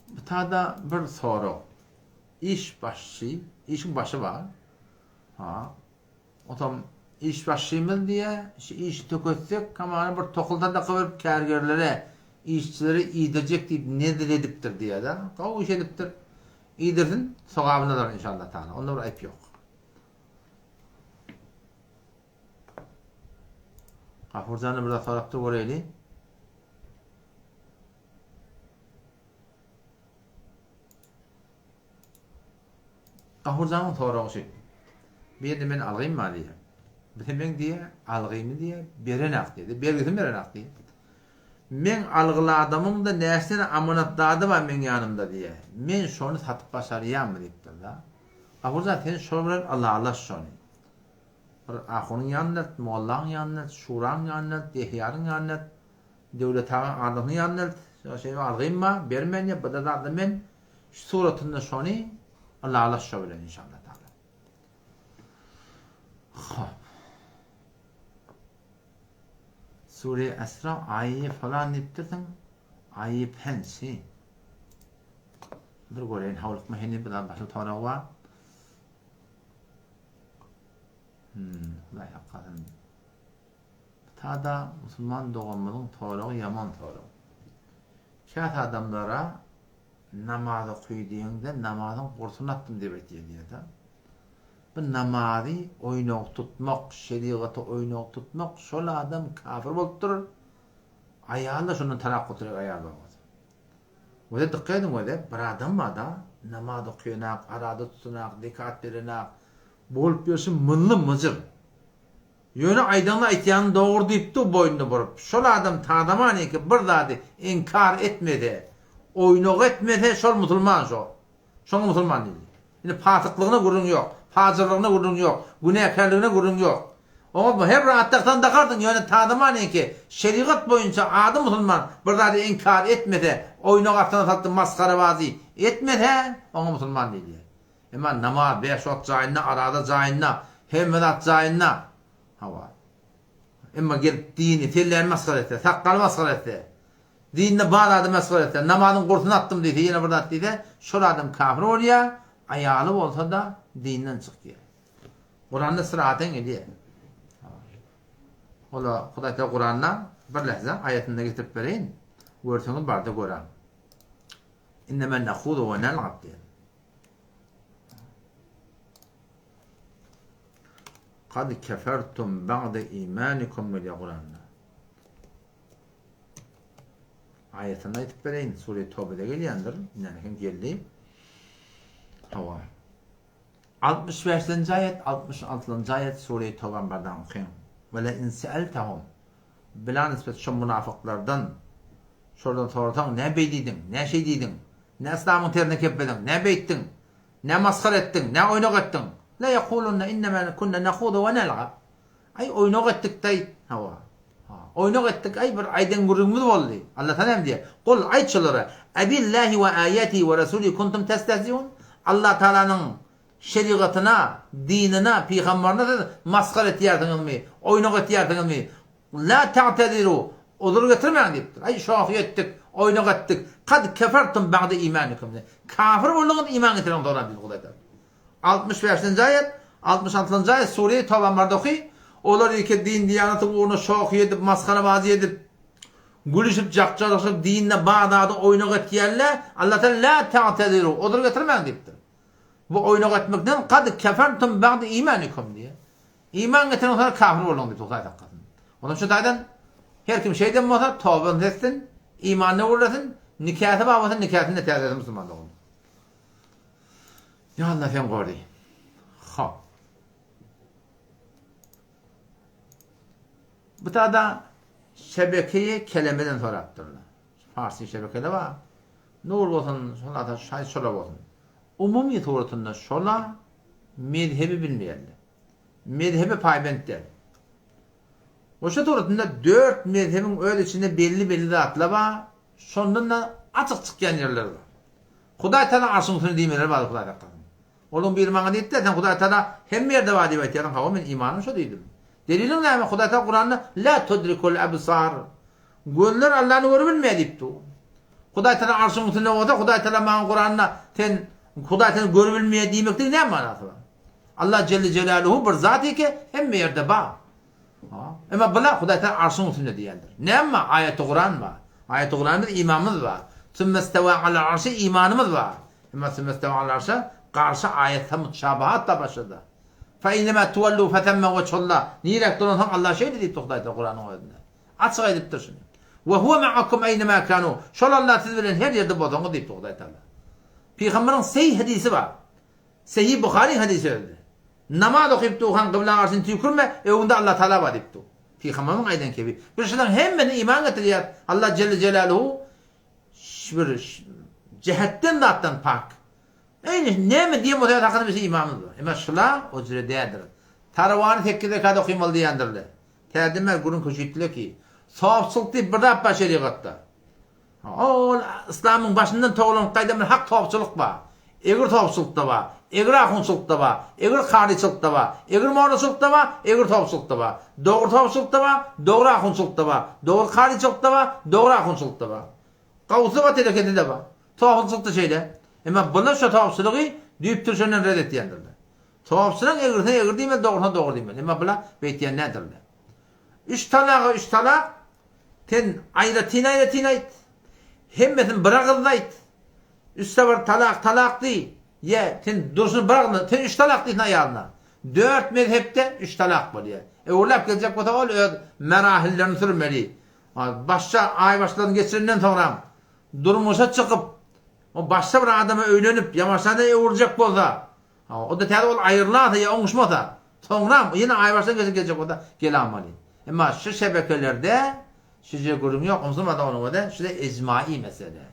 Bu tada bir sorag. Iş başçy, işiň başy bar. Ha. Otam iş başçymyz diýýär, şu işi töketsek, hamana bir tokly sadaka berip kärgerlere, işçilere iýdirjek diýip nezr edipdir diýýär-de. Gowy iş edipdir. Iýdirsin, sogabyny alar inşallah taala. Onda bir aýp ýok. Gafurjana bir zat sorapdyr göreýli. Gafurjanyň soragy şu. Bu ýerde men algym bar diýýär. Bize meň diýýär, algymy diýýär, berenak diýýär. Bergisini berenak diýýär. Meň algyly adamym-da näçe sene amanat zady bar meň ýanymda diýýär. Men şony satyp başarýanmy diýipdir-de. Gafurjan sen şol bilen ylalaş şony. Bir ahunyň ýanyna elt, mollaň ýanyna elt, şuraň ýanyna elt, dehiýaryň ýanyna elt, Döwlet agaň adamsynyň ýanyna elt. Şeýle algym bar, bermen diýýär, bir-de zady men Şu suratynda şony ylalaş şo bilen inşallah taala. Hop. Sure Esra aýy falan diýipdirsiň. Aýy pençi. Bir göreýin howlukma heniz bir başga sorag bar. Hmm, Hudaý saklasyn. Tada musulman doganymyzyň soragy ýaman sorag. Käte adamlara Namaz oky diýeňde namazyň gursuny atdym diýip aýtýar diýýär-de. Bu namazy oýnagy tutmak, şerigaty oýnagy tutmak şol adam kafir bolupdyr. Aýal-da şondan talak göterek aýal bar bolsa. Göze dykgat ediň göze bir adam bar-da namaz okaýanak, arada tutanak, zekat berenak, bolup ýörşi mylly-myjyr. Ýöne aýdanyny aýtýanyň dogry diýipdi boýnuny burup. Şol adam tadamaniki bir zady inkar etmese, oýnak etmese şol musulman şo. Şoňa musulman diýilýär. Indi pasyklygyna gürrüň ýok, pajyrlygyna gürrüň ýok, günäkärligine gürrüň ýok. Oňa her bir at daksaň dakarsyň, ýöne tadamaniki şerigat boýunça ady musulman bir zady inkar etmese, oýnak astyna saldy masgarabazy etmese oňa musulman diýilýär. Emma namaz bäş wagt jaýynda, araza jaýynda, hemme zat jaýynda. Hawa. Emma gelip dini, selläni masgara etse, sakgaly masgara etse, dinde bar zady masgara etse, namazyň gursuny atdym diýse, ýene bir zat diýse, şol adam kafir bolýar, aýaly bolsa-da dinden çykýar. Kuranda syraten gelýär. Ola Hudaý Taala Kuranda bir lähze aýatynda getirip bereýin. Görseňiz barda göräň. Innema nahudu we nal'ab diýen. Kad kefertum ba'de imanikum gelýär Kuranda. Aýatyny aýdyp bereýin. Sure Tobede gelýändir. Indi hem geldi. Hawa. 65-nji aýat, 66-njy aýat Sure Toban bardan okaýyn. Ve le in seeltehum Bila nisbet şo munafyklardan şolardan sorasaň, nä beý diýdiň, nä şeý diýdiň, nä yslamyň tersine keplediň, nä beýtdiň? Nä masgara etdiň, nä oýnak etdiň? Le ýekulunne innema kunna nahudu we nel'ab. Aý, oýnak etdik-däý. Hawa. Oýnak etdik, aý, bir aýdan gürrüňimiz boldy. Allah Taala näme diýýär? Kul, aýt şolara, Ebillahi we aýatihi we rasulihi kuntum testehziun. Allah Taalanyň şerigatyna, dinine, pygamberine siz masgara etýärsiňizmi, oýnak etýärsiňizmi? La ta'teziru, uzur getirmäň diýipdir. Aý, şohy etdik, oýnak etdik. Kad kefertum ba'de imanikum. Kafir bolduňyz iman getireňden soňra diýdi Hudaý Taala. 65-nji aýat, 66-njy aýat Sure-i Toba barda oky. Olar ýeke din-diýanatyň ugrunda şohy edip, masgarabazy edip, gülüşip, jakjalaşyp, dinde bar zady oýnak etýärler. Allah Taala la ta'teziru, uzur getirmäň diýipdir. Bu oýnak etmekden kad kefertum ba'de imanikum diýýär. Iman getiren soňra kafir bolduň diýip Hudaý saklasyn. Ondan şu taýdan her kim şeýden bolsa tobasyny etsin, imanyny öwürlesin, nikasy bar bolsa nikasyny da täzelesin musulman dogan. Ýa Allah sen gory. Hop. Bu tada şebekeyi kelemeden sorapdyrlar. Farsi şebekede bar. Nur bolsun, şol ata şaý şola bolsun. Umumy suratynda şola mezhebi bilmeýärler. Mezhebe paýbent däl. Oşa suratynda dört mezhebiň öz içinde belli-belli zatlar bar, şondan-da açyk çykýan ýerleri bar. Hudaý Taala arşyň üstünde diýmeleri bar Hudaý saklasyn. Olaryň biri maňa diýipdi, sen Hudaý Taala hemme ýerde bar diýip aýtýarsyň, hawa men imanym şo diýdim. Deliliň näme? Hudaý Taala Kuranda la tudrikul absar Gözler Allany görüp bilmeýär diýipdi. Hudaý Taala arşyň üstünde bolsa, Hudaý Taala maňa Kuranda sen Hudaý seni görüp bilmeýär diýmekligiň näme manasy bar? Allah Jelle Jelaluhu bir zat eke, hemme ýerde bar. Emma bular Hudaý Taala arşyň üstünde diýendir. Näme bar? Aýaty Kuran bar. Aýaty Kuranymyz imanymyz bar. Sümmestewa alal arşy imanymyz bar. Emma sümmestewa alal arşa garşy aýatda mutşabahat da başlady. Fe eýnemâ tuwellû fethemme weçhullah. Niräk dolansaň Allah şeýle diýipdir Hudaý Taala Kuranyň özünde. Açyk aýdypdyr şuny. Ve huve ma'akum eýnemâ kânû. Şol Allah siz bilen her ýerde bolsaňyz diýipdir Hudaý Taala. Pygamberiň seýh hadisi bar. Sehi Buhary hadisi özde. Namaz okyp durkaň gybla garşyny tüýkürme, öňüňde Allah Taala bar diýipdir. Pygamberimiň aýdan kebi. Biz şularyň hemmesine iman getirýäris. Allah Jelle Jelaluhu bir jähetden zatdan pak. Eýni näme diýen bolsa hakynda bize imanymyz bar. Emma şula o jüre däldir. Tarawany 8 rekat okymaly diýendirler. Täzeden bäri gürrüň köşütdiler ki, sowapçylyk diýip bir zat bar şerigatda. Ol yslamyň başyndan togalanyp gaýdan bir hak sowapçylyk bar. Egri sowapçylyk-da bar, egri ahunçylyk-da bar, egri karyçylyk-da bar, egri mollaçylyk-da bar, egri sowapçylyk-da bar. Dogry sowapçylyk-da bar, dogry ahunçylyk-da bar, dogry karyçylyk-da bar, dogry ahunçylyk-da bar. Gawusy bar, telekesi-de bar. Sowapçylyk-da şeýle. Emma bular şo sowapçylygy düýp-türşenden ret etýändirler. Sowapçylaryň egrisine egri diýmeli, dogrusyna dogry diýmeli. Emma bular beýtýän däldirler. Üç talaga üç talak, sen aýratyn-aýratyn aýt. Hemmesini bir agyzda aýt. Üç sapar talak, talak diý. Ýa, sen durşuny bir agyzda, sen üç talak diýsin aýalyna. Dört mezhepde üç talak bolýar. Öwrüläp geljek bolsa ol öz merahillerini sürmeli. Başça aýbaşlaryny geçirenden soňram durmuşa çykyp, o başga bir adama öýlenip, ýa başga öwrüljek bolsa, O-da täze ol aýrylasa ýa oňuşmasa, soňram ýene aýbaşdan geçip geljek bolsa gelämaly. Emma şu şebekelerde şije gürrüň ýok, ymsylmasa onuň özi şuda ijmai mesele.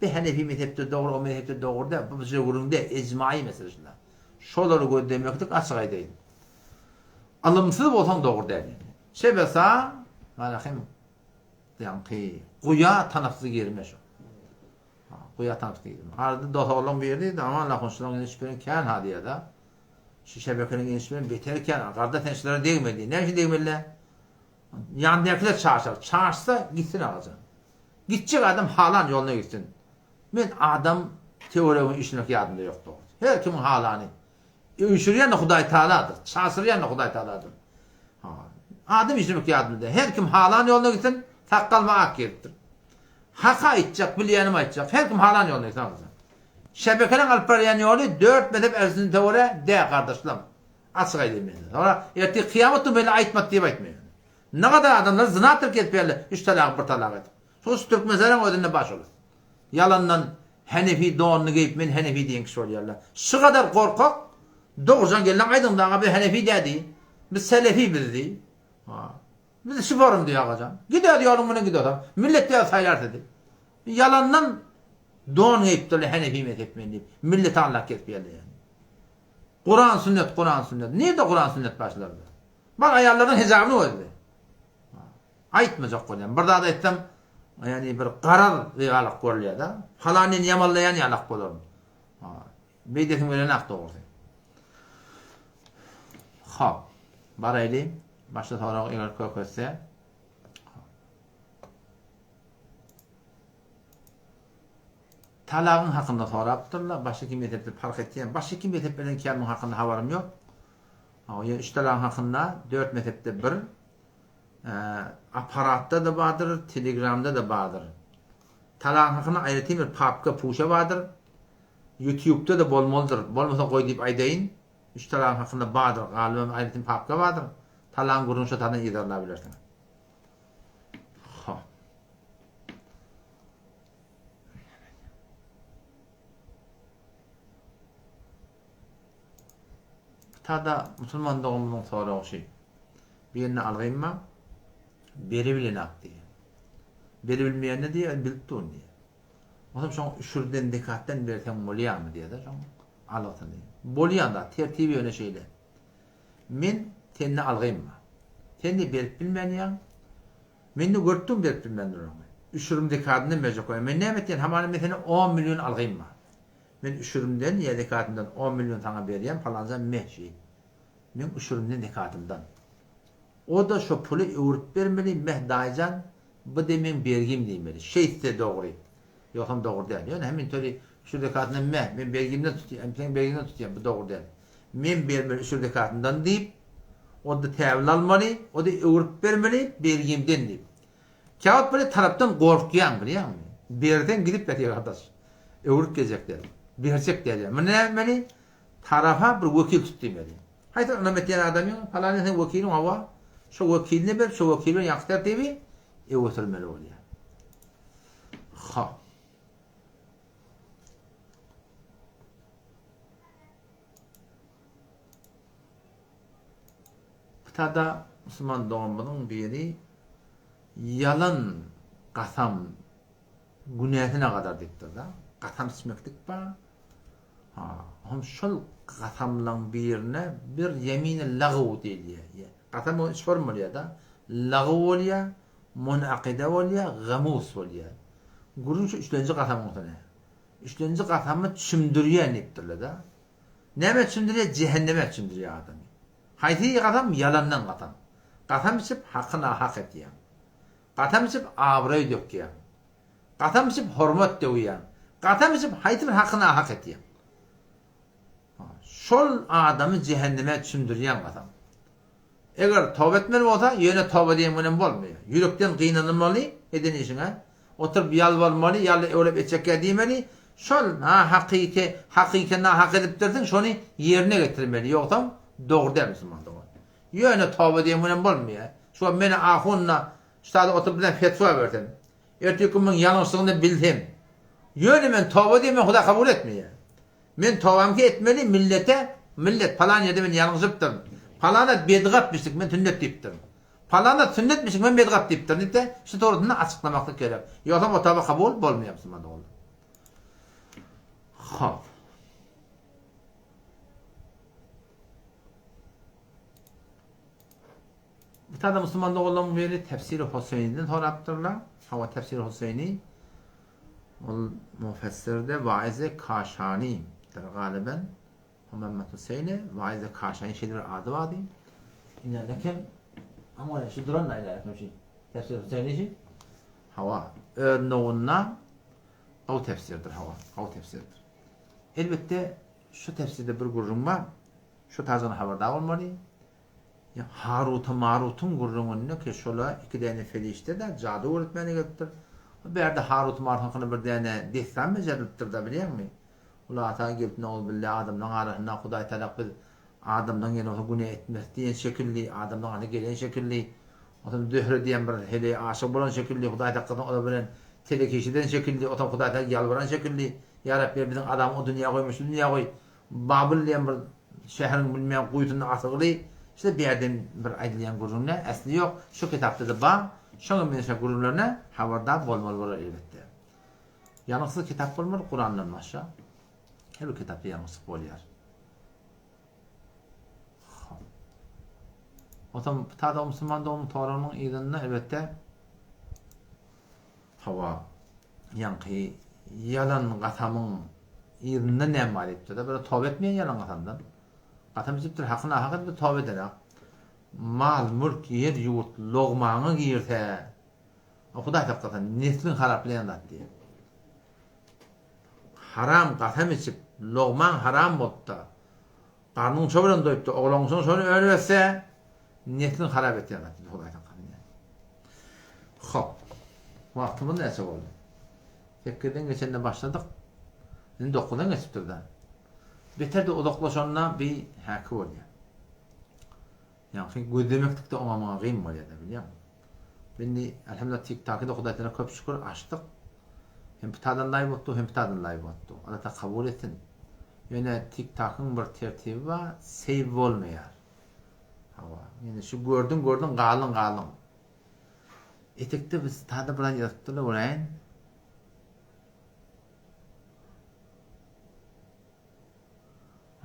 Bir Hanefi mezhepde dogry, o mezhepde dogry däl, bu şije gürrüň däl, ijmai mesele şunda. Şolary gözlemeklik açyk aýdaýyn. Ylymsyz bolsaň dogry däl. Şebesa, mana hem ýaňky guýa tanapsyz girme şu. Guýa tanapsyz girme. Arada dos oglan biri diýdi, aman lahunçylaryň iniş bilen kän ha diýýär-de. Şu şebekeniň iniş bilen beter kän. Garda sen şulara degme diýýär. Näme üçin degmeli? Ýanyndakylar çaşar. Çaşsa gitsin agajan. Gitjek adam halan ýoluna gitsin. Men adam töweregime üýşmek ýadymda ýok dogrusy. Her kimiň halany. Üýşürýän-de Hudaý Taaladyr. Çaşyrýan-da Hudaý Taaladyr. Adam üýşürmek ýadymda. Her kim halan ýoluna gitsin, sakgalyma ak giripdir. Haky aýtjak, bilýänimi aýtjak. Her kim halan ýoluna gitsin agza. Şebekeleň alyp barýan ýoly dört mezhep ähli-sünnete görä dä gardaşlam. Açyk aýdaýyn men size. Soňra ertir kyýamat güni beýle aýtmady diýip aýtmaýan. Nagadar adamlar zyna terk edip ýörler, üç talagy bir talak edip. Şol şu türkmenistanyň özünde bar şol. Ýalandan Henefi donuny geýip men Henefi diýen kişi bolýarlar. Şu gadar gorkak dogrujan gelin aýdyň daga biz Henefi dä diý. Biz Selefi biz diý. Ha. Biz şu forum diý agajan. Git öz ýoluň bilen git otam. Millet öz saýlar sizi. Ýalandan. Don geýipdirler Henefi mezhep men diýip. Milleti aldap gezip ýörler. Kuran sünnet, Kuran sünnet. Nirde Kuran sünnet başlarda? Bar aýallaryň hijabyny gözle. Aýtmajak bolýan. Bir zat aýtsam, ýagny bir garaz ýalak görülýär-de. Palanyny ýamanlaýan ýalak bolaryn. Beýdesiň gelenak dogrusy. Hop. Baraýly. Başga sorag eger kök ötse. Talagyň hakynda sorapdyrlar. Başga iki mezhepde parh etýän. Başga iki mezhep bilen kämiň hakynda habarym ýok. Hawa, ýöne üç talagyň hakynda dört mezhepde bir. Aparatda-da bardyr, telegramda-da bardyr. Talagyň hakynda aýratyn bir papka, puşa bardyr. Ýutubda-da bolmalydyr. Bolmasa goý diýip aýdaýyn. Üç talagyň hakynda bardyr. Galybam aýratyn papka bardyr. Talagyň gürrüňini şo taýdan yzarlabilersiňiz. Hop. Tada musulman doganymyzyň soragy şy. Birine algym bar. Beribilenak diýýär. Beribilmeýände diýýär, bilip durun diýýär. Onsoň şoň üşürden, zekatdan berseň bolýarmy diýýär-de şoň algysyny. Bolýan zat, tertibi ýöne şeýle. Men sende algym bar. Sen de berip bilmänýäň. Men-de görüp durun berip bilmän duranyňy. Üşürim zekatyndan berjek bolýan. Men näme etýän, hamana men senden on million algym bar. Men üşürimden ýa zekatymdan on million saňa berýän, palanjan meh şi. Meň üşürimden zekatymdan. O-da şo puly öwrüp bermeli, meh daýyjan, bu-de meň bergim diýmeli. Şeýtse dogry. Ýogsam dogry däl. Ýöne hemin töli üşür zekatyndan meh, men bergimden tutýan, seň bergiňden tutýan, bu dogry däl. Men bermeli üşür zekatyndan diýip, o-da täwil almaly, o-da öwrüp bermeli bergimden diýip. Käwagt bir tarapdan gorkýaň, bilýäňmi? Berseň gidip ýatyr gardaş. Öwrüp geljek däl. Berjek däl ýa. Muny näme etmeli? Tarapa bir wekil tut diýmeli. Haýsy ynam etýän adamyň, palany seň wekiliň hawa, şo wekiline berip, şo wekil bilen ýaňky tertibi öwürmeli bolýar. Hop. Kitada musulman doganymyzyň biri ýalan gasam günäsine gadar diýipdir-de. Gasam içmeklik bar. Ha, hem şol gasamlaň birine bir ýemini lagw diýilýär. Gasam o üç form bolýar-da. Lagw bolýar, munakyda bolýar, gamus bolýar. Gürrüň şu üçlenji gasamyň üstüne. Üçlenji gasamy çümdürýän diýipdirler-de. Nämä çümdürýär? Jähenneme çümdürýär adamy. Haýsy gasam? Ýalandan gasam. Gasam içip haky nahak etýäň. Gasam içip abraý dökýäň. Gasam içip hormat döwýäň. Gasam içip haýsy bir haky nahak etýäň. Şol adamy jähenneme çümdürýäň gasam. Eger toba etmeli bolsa, ýöne toba diýen bilen bolmaýar. Ýürekden gynanylmaly eden işiňe. Oturyp ýalbarmaly, ýaly öwrep etjekkä diýmeli. Şol hakyky, hakyky nahak edipdirsiň, şony ýerine getirmeli. Ýogsam dogry däl musulman dogan. Ýöne toba diýen bilen bolmaýar. Şu wagt meni ahunna şu taýda oturyp bilen fetwa bersem, ertirki gün meň ýalňyşlygyny bilsem, ýöne men toba diýmem Hudaý kabul etmeýär. Men tobamky etmeli millete millet palan ýerde men ýalňyşypdyryn. Palana bedgatmyşdyk men sünnet diýipdirin. Palana sünnetmişik men bedgat diýipdirin diýip-de şu dogrusynda açyklamaklyk gerek. Ýogsam o toba kabul bolmaýar musulman doganlar. Hop. Bir tane musulman doganlaryň biri Tefsiri Hoseýniden sorapdyrlar. Hawa Tefsiri Hoseýni Ol mufessirde Waiz-i Kaşani dir galyban. Muhammet Hüseýni Waiz-i Kaşani şeýle bir ady bardy. Ine kim? Ama şu duran aýlar kim şu? Tefsir Hüseýni şu. Hawa, öz nowunda gowy tefsirdir, hawa, gowy tefsirdir. Elbetde şu tefsirde bir gürrüň bar. Şu tarzdan habardar bolmaly. Haruta-Marutyň gürrüňinde ki şola iki däne perişde-de jady öwretmäne gelipdir. O bärde Harut-Marut hakynda bir däne dessan bejerilipdir-da bilýäňmi? Hulasa gelip nowzubilla adamlaň arasynda Hudaý talak biz adamdan gelen bolsa günä etmeris diýen şekilli, adamdan gahary gelen şekilli, onsoň Zöhre diýen bir heleý aşyk bolan şekilli, Hudaý saklasyn olar bilen telekeçi eden şekilli, onsoň Hudaý talak ýalbaran şekilli, Ýa Rabbi biziň adamy o dünýä goýma şu dünýä goý, Babyl diýen bir şäheriň bilmeýän guýusynda asylgy, şeýle bärden bir aýdylýan gürrüňde äsli ýok, şu kitapda-da bar, şoňa meňzeş gürrüňlerine habardar bolmaly bolar elbetde. Ýalňyşsyz kitap bolmaz Kurandan başga. Her bir kitapda ýalňyşlyk bolýar. Hop. Otam tada musulman dogumly toragynyň yzynda elbetde hawa ýaňky ýalan gasamyň yzynda näme bar diýipdir-de, bir toba etmeýän ýalan gasamdan. Gasam içipdir, haky nahak edip toba edenak. Mal, mülk, ýer, ýurt logmaňa girse, Hudaý saklasyn, nesliň haraplaýan zat diýýär. Haram gasam içip, logmaň haram bolupda, garnyň şo bilen doýupda, oglaňyň şony önüp etse, nesliň harap etýän zat diýdi, Hudaý saklasyn diýýär. Hop. Wagtymyz näçe boldy? Sekizden geçende başladyk. Indi dokuzdan geçipdir-de. Beter-de uzaklaşanda bir häki bolýar. Ýagny gözlemeklik-de oňa muňa gyn bolýar-da, bilýäňmi? Indi elhamdülillah TikToky-da Hudaý Tagala köp şükür açdyk. Hem pitadan laýw otdy, hem pitadan laýw otdy. Allah Tagala kabul etsin. Ýöne TikTokyň bir tertibi bar, save bolmaýar. Hawa, ýöne şu gördüň, gördüň, galdyň, galdyň. Etekde biz tada biraz ýazypdylar göräýin.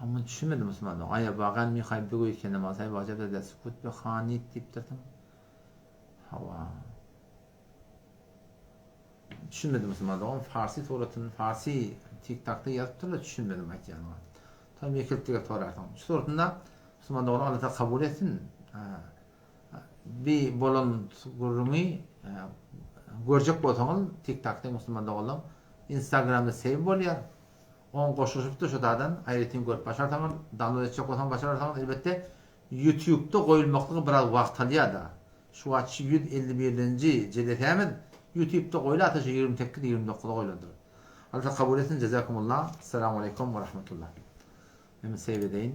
Amma düşünmedim musulman dogan. Aýa bagan mihaý bigöý ke namazaý wajap da sukut be hanit diýipdirsiň. Hawa. Düşünmedim musulman dogan. Farsi suratyny farsi TikTokda ýazypdyrlar düşünmedim aýtýanyňa. Tam ýekelikde sorarsyň. Şu suratynda musulman dogan Allah Taala kabul etsin. Bi bolan gürrüňi görjek bolsaňyz TikTokda musulman doganlar Instagramda save bolýar. Oň goşulyşypdyr şo taýdan aýratyn görüp başarsaňyz, download etjek bolsaňyz başararsyňyz elbetde Youtube-da goýulmaklygy biraz wagt alýada. Şu wagt şu 151-nji jelesämiz Youtube-da goýlasa şu 28 29-a goýlandyr. Allah kabul etsin Jezakumullah. Esselamu aleýkum we rahmetullah. Men save edeýin.